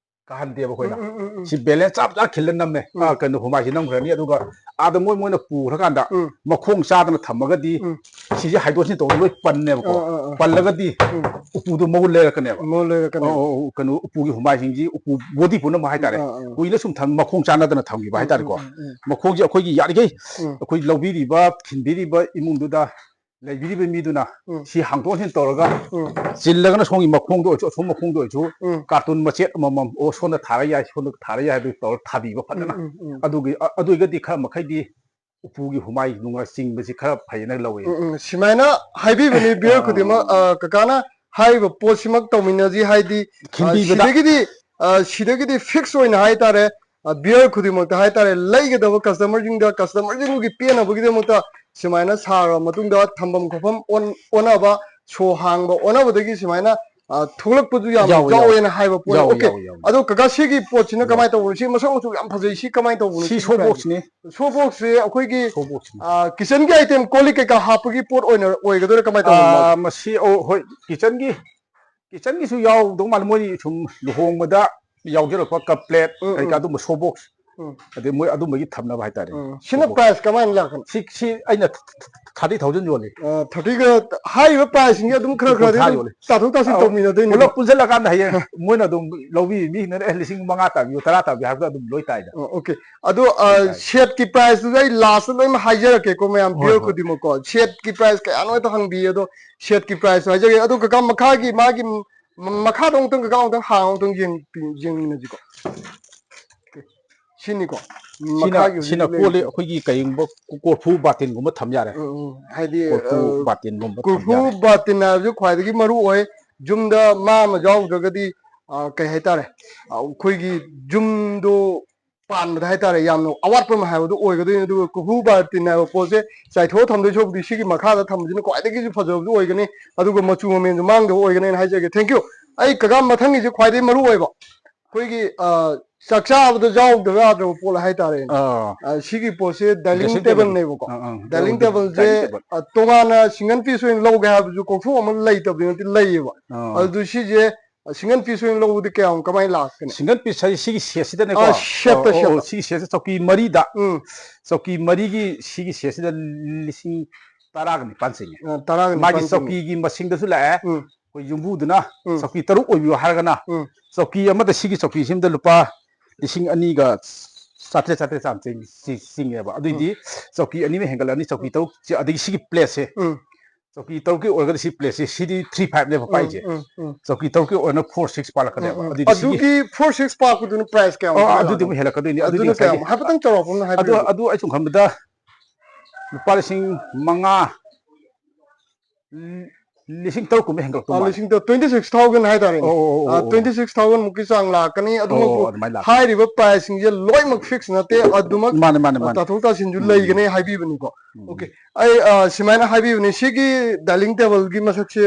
ꯀꯥꯍꯟꯗꯦꯕ ꯑꯩꯈꯣꯏꯅ꯫ ꯎꯝ, ꯎꯝ, ꯎꯝ, ꯎꯝ꯫ ꯁꯤ ꯕꯦꯂꯦꯟꯁ ꯆꯞ ꯆꯥ ꯈꯤꯜꯂ ꯅꯝꯃꯦ꯫ ꯎꯝ꯫ ꯑ, ꯀꯩꯅꯣ, ꯍꯨꯃꯥꯏꯁꯤ ꯅꯝꯈ꯭ꯔꯅꯤ, ꯑꯗꯨꯒ ꯑꯥꯗ ꯃꯣꯏ, ꯃꯣꯏꯅ ꯄꯨꯈ꯭ꯔꯀꯥꯟꯗ ꯎꯝ꯫ ꯃꯈꯣꯡ ꯆꯥꯗꯅ ꯊꯝꯃꯒꯗꯤ ꯎꯝ꯫ ꯁꯤꯁꯦ ꯍꯥꯏꯗꯣꯛ ꯍꯟꯖꯤꯟ ꯇꯧꯕꯗ ꯂꯣꯏ ꯄꯟꯅꯦꯕꯀꯣ꯫ ꯑꯥ, ꯑꯥ, ꯑꯥ꯫ ꯄꯜꯂꯒꯗꯤ ꯎꯝ꯫ ꯎꯄꯨꯗꯣ ꯃꯒꯨꯟ ꯂꯩꯔꯛꯀꯅꯦꯕ꯫ ꯃꯒꯨꯟ ꯂꯩꯔꯛꯀꯅꯦꯕ꯫ ꯑꯣ, ꯑꯣ, ꯑꯣ, ꯀꯩꯅꯣ, ꯎꯄꯨꯒꯤ ꯍꯨꯃꯥꯏꯁꯤꯡꯁꯤ ꯎꯄꯨ ꯕꯣꯗꯤ ꯄꯨꯝꯅꯃꯛ ꯍꯥꯏꯇꯥꯔꯦ꯫ ꯑꯥ, ꯑꯥ꯫ ꯀꯨꯏꯅ ꯁꯨꯝ ꯊꯝ-, ꯃꯈꯣꯡ ꯆꯥꯟꯅꯗꯅ ꯊꯝꯈꯤꯕ ꯎꯝ, ꯍꯥꯏꯇꯥꯔꯦꯀꯣ꯫ ꯎꯝ, ꯎꯝ, ꯎꯝ꯫ ꯃꯈꯣꯡꯁꯦ ꯑꯩꯈꯣꯏꯒꯤ ꯌꯥꯔꯤꯈꯩ ꯎꯝ꯫ ꯑꯩꯈꯣꯏ ꯂꯧꯕꯤꯔꯤꯕ, ꯈꯤꯟꯕꯤꯔꯤꯕ ꯏꯃꯨꯡꯗꯨꯗ ꯂꯩꯕꯤꯔꯤꯕ ꯃꯤꯗꯨꯅ ꯎꯝ꯫ ꯁꯤ ꯍꯥꯡꯗꯣꯛ ꯍꯥꯡꯖꯤꯟ ꯇꯧꯔꯒ ꯎꯝ꯫ ꯆꯤꯜꯂꯒꯅ ꯁꯣꯝꯒꯤ ꯃꯈꯣꯡꯗ ꯑꯣꯏꯔꯁꯨ, ꯑꯁꯣꯝ ꯃꯈꯣꯡꯗ ꯑꯣꯏꯔꯁꯨ ꯎꯝ꯫ ꯀꯥꯔꯇꯨꯟ ꯃꯆꯦꯠ ꯑꯃꯃꯝ, ꯑꯣ, ꯁꯣꯝꯗ ꯊꯥꯔ ꯌꯥꯏ, ꯁꯣꯝꯗ ꯊꯥꯔ ꯌꯥꯏ ꯍꯥꯏꯕꯗꯨ ꯇꯧꯔ ꯊꯥꯕꯤꯕ ꯐꯖꯅ꯫ ꯎꯝ, ꯎꯝ, ꯎꯝ꯫ ꯑꯗꯨꯒꯤ, ꯑ-, ꯑꯗꯨ ꯑꯣꯏꯔꯒꯗꯤ ꯈꯔ ꯃꯈꯩꯗꯤ ꯎꯄꯨꯒꯤ ꯍꯨꯃꯥꯏ ꯅꯨꯡꯉꯥꯏ ꯆꯤꯡꯕꯁꯤ ꯈꯔ ꯐꯩꯌꯦꯅ ꯂꯧꯋꯤ꯫ ꯎꯝ, ꯎꯝ꯫ ꯁꯨꯃꯥꯏꯅ ꯍꯥꯏꯕꯤꯕꯅꯤ ꯚꯤꯌꯔ ꯑꯥ꯫ ꯈꯨꯗꯤꯡꯃꯛ, ꯑ, ꯀꯀꯥꯅ ꯍꯥꯏꯔꯤꯕ ꯄꯣꯠꯁꯤꯃꯛ ꯇꯧꯃꯤꯟꯅꯁꯤ, ꯍꯥꯏꯗꯤ, ꯑ, ꯈꯤꯟꯕꯤꯕꯗ꯫ ꯁꯤꯗꯒꯤꯗꯤ, ꯑ, ꯁꯤꯗꯒꯤꯗꯤ ꯐꯤꯛꯁ ꯑꯣꯏꯅ ꯍꯥꯏꯇꯥꯔꯦ, ꯑ, ꯚꯤꯌꯔ ꯈꯨꯗꯤꯡꯃꯛꯇ ꯍꯥꯏꯇꯥꯔꯦ, ꯂꯩꯒꯗꯕ ꯀꯁꯇꯃꯔꯁꯤꯡꯗ, ꯀꯁꯇꯃꯔꯁꯤꯡꯗꯨꯒꯤ ꯄꯦꯟꯅꯕꯒꯤꯗꯃꯛꯇ ꯁꯨꯃꯥꯏꯅ ꯁꯥꯔꯕ ꯃꯇꯨꯡꯗ ꯊꯝꯐꯝ ꯈꯣꯠꯐꯝ ꯑꯣꯟ-, ꯑꯣꯟꯅꯕ, ꯁꯣ ꯍꯥꯡꯕ ꯑꯣꯟꯅꯕꯗꯒꯤ ꯁꯨꯃꯥꯏꯅ, ꯑ, ꯊꯣꯛꯂꯛꯄꯁꯨ ꯌꯥꯝ ꯌꯥꯎꯋꯦ, ꯌꯥꯎꯋꯦ꯫ ꯌꯥꯎꯋꯦꯅ ꯍꯥꯏꯕ ꯄꯣꯠꯅꯤ꯫ ꯌꯥꯎꯋꯦ, ꯑꯣꯀꯦ꯫ ꯌꯥꯎꯋꯦ, ꯌꯥꯎꯋꯦ꯫ ꯑꯗꯣ ꯀꯀꯥ, ꯁꯤꯒꯤ ꯄꯣꯠꯁꯤꯅ ꯌꯥꯎꯋꯦ꯫ ꯀꯃꯥꯏꯅ ꯇꯧꯕꯅꯣ? ꯁꯤ ꯃꯁꯛ ꯃꯆꯨ ꯌꯥꯝ ꯐꯖꯩ꯫ ꯁꯤ ꯀꯃꯥꯏꯅ ꯇꯧꯕꯅꯣ? ꯁꯤ ꯁꯤꯒꯤ ꯁꯣ ꯄ꯭ꯔꯥꯏꯁꯁꯦ? ꯕꯣꯛꯁꯅꯤ꯫ ꯁꯣ ꯕꯣꯛꯁꯁꯦ ꯑꯩꯈꯣꯏꯒꯤ, ꯁꯣ ꯕꯣꯛꯁꯅꯤ꯫ ꯑ, ꯀꯤꯆꯟꯒꯤ ꯑꯥꯏꯇꯦꯝ, ꯀꯣꯜ ꯂꯤꯛ ꯀꯩꯀꯥ ꯍꯥꯞꯄꯒꯤ ꯄꯣꯠ ꯑꯣꯏꯅ ꯑꯣꯏꯒꯗꯣꯏꯔꯥ, ꯀꯃꯥꯏꯅ ꯇꯧꯕꯅꯣ ꯑ, ꯃꯥꯁꯦ? ꯃꯁꯤ, ꯑꯣ, ꯍꯣꯏ, ꯀꯤꯆꯟꯒꯤ, ꯀꯤꯆꯟꯒꯤꯁꯨ ꯌꯥꯎꯗꯧ ꯃꯥꯜꯂꯦ꯫ ꯃꯣꯏ ꯁꯨꯝ ꯂꯨꯍꯣꯡꯕꯗ ꯌꯥꯎꯖꯔꯛꯄ ꯀꯞ ꯄ꯭ꯂꯦꯠ ꯎꯝ, ꯀꯩꯀꯥ ꯎꯝ꯫ ꯑꯗꯨꯝꯕ ꯁꯣ ꯕꯣꯛꯁ꯫ ꯎꯝ꯫ ꯑꯗꯩ ꯃꯣꯏ ꯑꯗꯨꯝꯕꯒꯤ ꯊꯝꯅꯕ ꯍꯥꯏꯇꯥꯔꯦ꯫ ꯎꯝ꯫ ꯁꯤꯅ ꯁꯣ ꯕꯣꯛꯁ꯫ ꯄ꯭ꯔꯥꯏꯁ ꯀꯃꯥꯏꯅ ꯂꯥꯛꯀꯅꯤ? ꯁꯤ, ꯁꯤ ꯑꯩꯅ ꯊꯥꯔꯇꯤ ꯊꯥꯎꯖꯟ ꯌꯣꯜꯂꯤ꯫ ꯑ, ꯊꯥꯔꯇꯤꯒ ꯍꯥꯏꯔꯤꯕ ꯄ꯭ꯔꯥꯏꯁꯁꯤꯡꯁꯦ ꯑꯗꯨꯝ ꯈꯔ ꯈꯔꯗꯤ ꯀꯨꯟꯊ꯭ꯔꯥ ꯑꯗꯨꯝ ꯌꯣꯜꯂꯤ꯫ ꯇꯥꯊꯣꯛ ꯇꯥꯁꯤꯟ ꯑ, ꯇꯧꯃꯤꯟꯅꯗꯣꯏꯅꯤ꯫ ꯄꯨꯂꯞ ꯄꯨꯟꯁꯤꯜꯂꯀꯥꯟꯗ ꯍꯌꯦꯡ ꯃꯣꯏꯅ ꯑꯗꯨꯝ ꯂꯧꯕꯤꯔꯤ ꯃꯤꯁꯤꯡꯗꯨꯅ, "ꯑꯦ, ꯂꯤꯁꯤꯡ ꯃꯉꯥ ꯇꯥꯕꯤꯌꯨ, ꯇꯔꯥ ꯇꯥꯕꯤꯌꯨ" ꯍꯥꯏꯕꯗ ꯑꯗꯨꯝ ꯂꯣꯏ ꯇꯥꯏꯗ꯫ ꯑ, ꯑꯣꯀꯦ꯫ ꯑꯗꯣ, ꯑ, ꯂꯣꯏ ꯇꯥꯏ꯫ ꯁꯦꯠꯀꯤ ꯄ꯭ꯔꯥꯏꯁꯇꯨꯁꯨ ꯑꯩ ꯂꯥꯁꯇ ꯂꯣꯏꯅ ꯍꯥꯏꯖꯔꯛꯀꯦꯀꯣ, ꯃꯌꯥꯝ ꯍꯣꯏ, ꯚꯤꯌꯔ ꯍꯣꯏ꯫ ꯈꯨꯗꯤꯡꯃꯛꯀꯣ꯫ ꯁꯦꯠꯀꯤ ꯄ꯭ꯔꯥꯏꯁ ꯀꯌꯥꯅꯣ ꯍꯦꯛꯇ ꯍꯪꯕꯤꯌꯦ꯫ ꯑꯗꯣ ꯁꯦꯠꯀꯤ ꯄ꯭ꯔꯥꯏꯁꯁꯨ ꯍꯥꯏꯖꯒꯦ꯫ ꯑꯗꯣ ꯀꯀꯥ, ꯃꯈꯥꯒꯤ ꯃꯥꯒꯤ ꯃ-, ꯃꯈꯥꯗ ꯑꯃꯨꯛꯇꯪ, ꯀꯀꯥ, ꯑꯃꯨꯛꯇꯪ ꯍꯥꯡꯉꯣ, ꯑꯃꯨꯛꯇꯪ ꯌꯦꯡ-, ꯌꯦꯡꯃꯤꯟꯅꯁꯤꯀꯣ꯫ ꯁꯤꯅꯤꯀꯣ꯫ ꯁꯤꯅ, ꯃꯈꯥꯒꯤ ꯍꯧꯖꯤꯛ ꯁꯤꯅ ꯀꯣꯜꯂꯤ, ꯂꯩꯔꯤꯁꯦ꯫ ꯑꯩꯈꯣꯏꯒꯤ ꯀꯩꯒꯨꯝꯕ ꯀꯣ-, ꯀꯣꯔꯐꯨ ꯕꯥꯇꯤꯟꯒꯨꯝꯕ ꯊꯝ ꯌꯥꯔꯦ꯫ ꯎꯝ, ꯎꯝ꯫ ꯍꯥꯏꯗꯤ, ꯀꯣꯔꯐꯨ ꯑ, ꯕꯥꯇꯤꯟꯒꯨꯝꯕ ꯊꯝ ꯀꯣꯔꯐꯨ ꯌꯥꯔꯦ꯫ ꯕꯥꯇꯤꯟ ꯍꯥꯏꯕꯁꯨ ꯈ꯭ꯋꯥꯏꯗꯒꯤ ꯃꯔꯨ ꯑꯣꯏ꯫ ꯌꯨꯝꯗ ꯃꯥ ꯑꯃ ꯌꯥꯎꯗ꯭ꯔꯒꯗꯤ, ꯑ, ꯀꯩ ꯍꯥꯏꯇꯥꯔꯦ, ꯑ, ꯑꯩꯈꯣꯏꯒꯤ ꯌꯨꯝꯗꯣ ꯄꯥꯟꯕꯗ ꯍꯥꯏꯇꯥꯔꯦ, ꯌꯥꯝꯅ ꯑꯋꯥꯠꯄ ꯑꯃ ꯍꯥꯏꯕꯗꯨ ꯑꯣꯏꯒꯗꯣꯏꯅꯤ꯫ ꯑꯗꯨꯒ ꯀꯣꯔꯐꯨ ꯕꯥꯇꯤꯟ ꯍꯥꯏꯕ ꯄꯣꯠꯁꯦ ꯆꯥꯏꯊꯣꯛꯑ ꯊꯝꯗꯣꯏ ꯁꯔꯨꯛꯄꯨꯗꯤ ꯁꯤꯒꯤ ꯃꯈꯥꯗ ꯊꯝꯕꯁꯤꯅ ꯈ꯭ꯋꯥꯏꯗꯒꯤꯁꯨ ꯐꯖꯕꯁꯨ ꯑꯣꯏꯒꯅꯤ, ꯑꯗꯨꯒ ꯃꯆꯨ ꯃꯃꯦꯟꯁꯨ ꯃꯥꯡꯗꯕ ꯑꯣꯏꯒꯅꯤꯅ ꯍꯥꯏꯖꯒꯦ꯫ Thank you꯫ ꯑꯩ ꯀꯀꯥ, ꯃꯊꯪꯒꯤꯁꯦ ꯈ꯭ꯋꯥꯏꯗꯒꯤ ꯃꯔꯨ ꯑꯣꯏꯕ, ꯑꯩꯈꯣꯏꯒꯤ, ꯑ, ꯆꯥꯛ ꯆꯥꯕꯗ ꯌꯥꯎꯗꯕ ꯌꯥꯗ꯭ꯔꯕ ꯄꯣꯠ ꯍꯥꯏꯇꯥꯔꯦꯅꯦ꯫ ꯑꯥ꯫ ꯑ, ꯁꯤꯒꯤ ꯄꯣꯠꯁꯦ ꯗꯥꯏꯅꯤꯡ ꯗ꯭ꯔꯦꯁꯤꯡ ꯇꯦꯕꯜ꯫ ꯇꯦꯕꯜꯅꯦꯕꯀꯣ꯫ ꯑꯥ, ꯑꯥ, ꯗꯥꯏꯅꯤꯡ ꯗꯥꯏꯅꯤꯡ ꯇꯦꯕꯜꯁꯦ, ꯇꯦꯕꯜ꯫ ꯑ, ꯇꯣꯉꯥꯟꯅ ꯁꯤꯡꯒꯜ ꯄꯤꯁ ꯑꯣꯏꯅ ꯂꯧꯒꯦ ꯍꯥꯏꯕꯁꯨ ꯀꯣꯛꯊꯣꯛ ꯑꯃ ꯂꯩꯇꯕꯗꯤ ꯅꯠꯇꯦ, ꯂꯩꯌꯦꯕ꯫ ꯑꯥ꯫ ꯑꯗꯨ ꯁꯤꯁꯦ ꯁꯤꯡꯒꯜ ꯄꯤꯁ ꯑꯣꯏꯅ ꯂꯧꯕꯗꯤ ꯀꯌꯥꯃꯨꯛ ꯀꯃꯥꯏꯅ ꯂꯥꯛꯀꯅꯤ? ꯁꯤꯡꯒꯜ ꯄꯤꯁ ꯍꯥꯏꯁꯦ ꯁꯤꯒꯤ ꯁꯦꯠꯁꯤꯗꯅꯦꯀꯣ꯫ ꯑꯥ, ꯁꯦꯠꯇ, ꯑꯣ, ꯑꯣ, ꯁꯦꯠꯇ꯫ ꯁꯤꯒꯤ ꯁꯦꯠꯁꯦ ꯆꯧꯀꯤ ꯃꯔꯤꯗ, ꯎꯝ ꯆꯧꯀꯤ ꯃꯔꯤꯒꯤ ꯁꯤꯒꯤ ꯁꯦꯠꯁꯤꯗ ꯂꯤꯁꯤꯡ ꯇꯔꯥꯒ ꯅꯤꯄꯥꯟ ꯆꯤꯡꯉꯦ꯫ ꯑ, ꯇꯔꯥꯒ ꯃꯥꯒꯤ ꯅꯤꯄꯥꯟ ꯆꯤꯡꯉꯤ꯫ ꯆꯧꯀꯤꯒꯤ ꯃꯁꯤꯡꯗꯁꯨ ꯂꯥꯛꯑꯦ꯫ ꯎꯝ ꯑꯩꯈꯣꯏ ꯌꯨꯝꯕꯨꯗꯨꯅ ꯎꯝ ꯆꯧꯀꯤ ꯇꯔꯨꯛ ꯑꯣꯏꯕꯤꯌꯨ ꯍꯥꯏꯔꯒꯅ, ꯎꯝ ꯆꯧꯀꯤ ꯑꯃꯗ ꯁꯤꯒꯤ ꯆꯧꯀꯤꯁꯤꯃꯗ ꯂꯨꯄꯥ ꯂꯤꯁꯤꯡ ꯑꯅꯤꯒ ꯆꯥꯇ꯭ꯔꯦꯠ, ꯆꯥꯇ꯭ꯔꯦꯠ ꯆꯥꯝ ꯆꯤꯡ-, ꯆꯤ-, ꯆꯤꯡꯉꯦꯕ꯫ ꯑꯗꯨꯏꯗꯤ ꯆꯧꯀꯤ ꯑꯅꯤ ꯑꯃ ꯍꯦꯟꯒꯠꯂꯅꯤ, ꯆꯧꯀꯤ ꯇꯔꯨꯛ, ꯁꯤ-, ꯑꯗꯒꯤ ꯁꯤꯒꯤ ꯄ꯭ꯂꯦꯠꯁꯦ, ꯎꯝ ꯆꯧꯀꯤ ꯇꯔꯨꯛꯀꯤ ꯑꯣꯏꯔꯒꯗꯤ ꯁꯤ ꯄ꯭ꯂꯦꯠꯁꯦ, ꯁꯤꯗꯤ ꯊ꯭ꯔꯤ ꯐꯥꯏꯚꯅꯦꯕ ꯎꯝ ꯄꯥꯏꯁꯦ꯫ ꯎꯝ ꯎꯝ ꯆꯧꯀꯤ ꯇꯔꯨꯛꯀꯤ ꯑꯣꯏꯔꯒꯅ ꯐꯣꯔ ꯁꯤꯛꯁ ꯄꯥꯜꯂꯛꯀꯅꯦꯕ꯫ ꯎꯝ ꯎꯝ꯫ ꯑꯗꯨꯗꯤ ꯁꯤꯒꯤ ꯑꯗꯨꯒꯤ ꯐꯣꯔ ꯁꯤꯛꯁ ꯄꯥꯛꯄꯗꯨꯅ ꯄ꯭ꯔꯥꯏꯁ ꯀꯌꯥꯃꯨꯛ ꯑꯣ, ꯂꯥꯛꯀꯅꯤ? ꯑꯗꯨꯗꯤ ꯑꯃꯨꯛ ꯍꯦꯜꯂꯛꯀꯗꯣꯏꯅꯤ꯫ ꯑꯗꯨꯗꯤ ꯑꯗꯨꯅ ꯉꯁꯥꯏꯒꯤ ꯀꯌꯥꯃꯨꯛ ꯍꯥꯏꯐꯦꯠꯇꯪ ꯆꯥꯎꯔꯥꯛꯄ ꯑꯃ ꯑꯗꯨ ꯍꯥꯏꯕꯤꯌꯨ꯫ ꯑꯗꯨ ꯑꯩ ꯁꯨꯝ ꯈꯟꯕꯗ ꯂꯨꯄꯥ ꯂꯤꯁꯤꯡ ꯃꯉꯥ, ꯂꯤꯁꯤꯡ ꯇꯔꯨꯛ ꯀꯨꯝꯕ ꯍꯦꯟꯒꯠꯂꯛꯇꯧ ꯑ, ꯃꯥꯜꯂꯦ꯫ ꯂꯤꯁꯤꯡ ꯇꯔꯨꯛ, twenty six thousand ꯍꯥꯏꯇꯥꯔꯦꯅꯦ꯫ ꯑꯣ, ꯑꯣ, ꯑꯣ, ꯑꯣ꯫ Twenty six thousand ꯃꯨꯛꯀꯤ ꯆꯥꯡ ꯂꯥꯛꯀꯅꯤ꯫ ꯑꯣ, ꯑꯗꯨꯃꯛꯄꯨ ꯑꯗꯨꯃꯥꯏꯅ ꯂꯥꯛꯀꯅꯤ꯫ ꯍꯥꯏꯔꯤꯕ ꯄ꯭ꯔꯥꯏꯁꯁꯤꯡꯁꯦ ꯂꯣꯏꯅꯃꯛ ꯐꯤꯛꯁ ꯅꯠꯇꯦ, ꯑꯗꯨꯃꯛ ꯃꯥꯅꯦ, ꯃꯥꯅꯦ, ꯑ, ꯃꯥꯅꯦ꯫ ꯇꯥꯊꯣꯛ ꯇꯥꯁꯤꯟꯁꯨ ꯎꯝ, ꯂꯩꯒꯅꯤ ꯍꯥꯏꯕꯤꯕꯅꯤꯀꯣ꯫ ꯎꯝ, ꯑꯣꯀꯦ, ꯑꯩ ꯑ, ꯁꯨꯃꯥꯏꯅ ꯍꯥꯏꯕꯤꯕꯅꯤ, ꯁꯤꯒꯤ ꯗꯥꯏꯅꯤꯡ ꯇꯦꯕꯜꯒꯤ ꯃꯁꯛꯁꯦ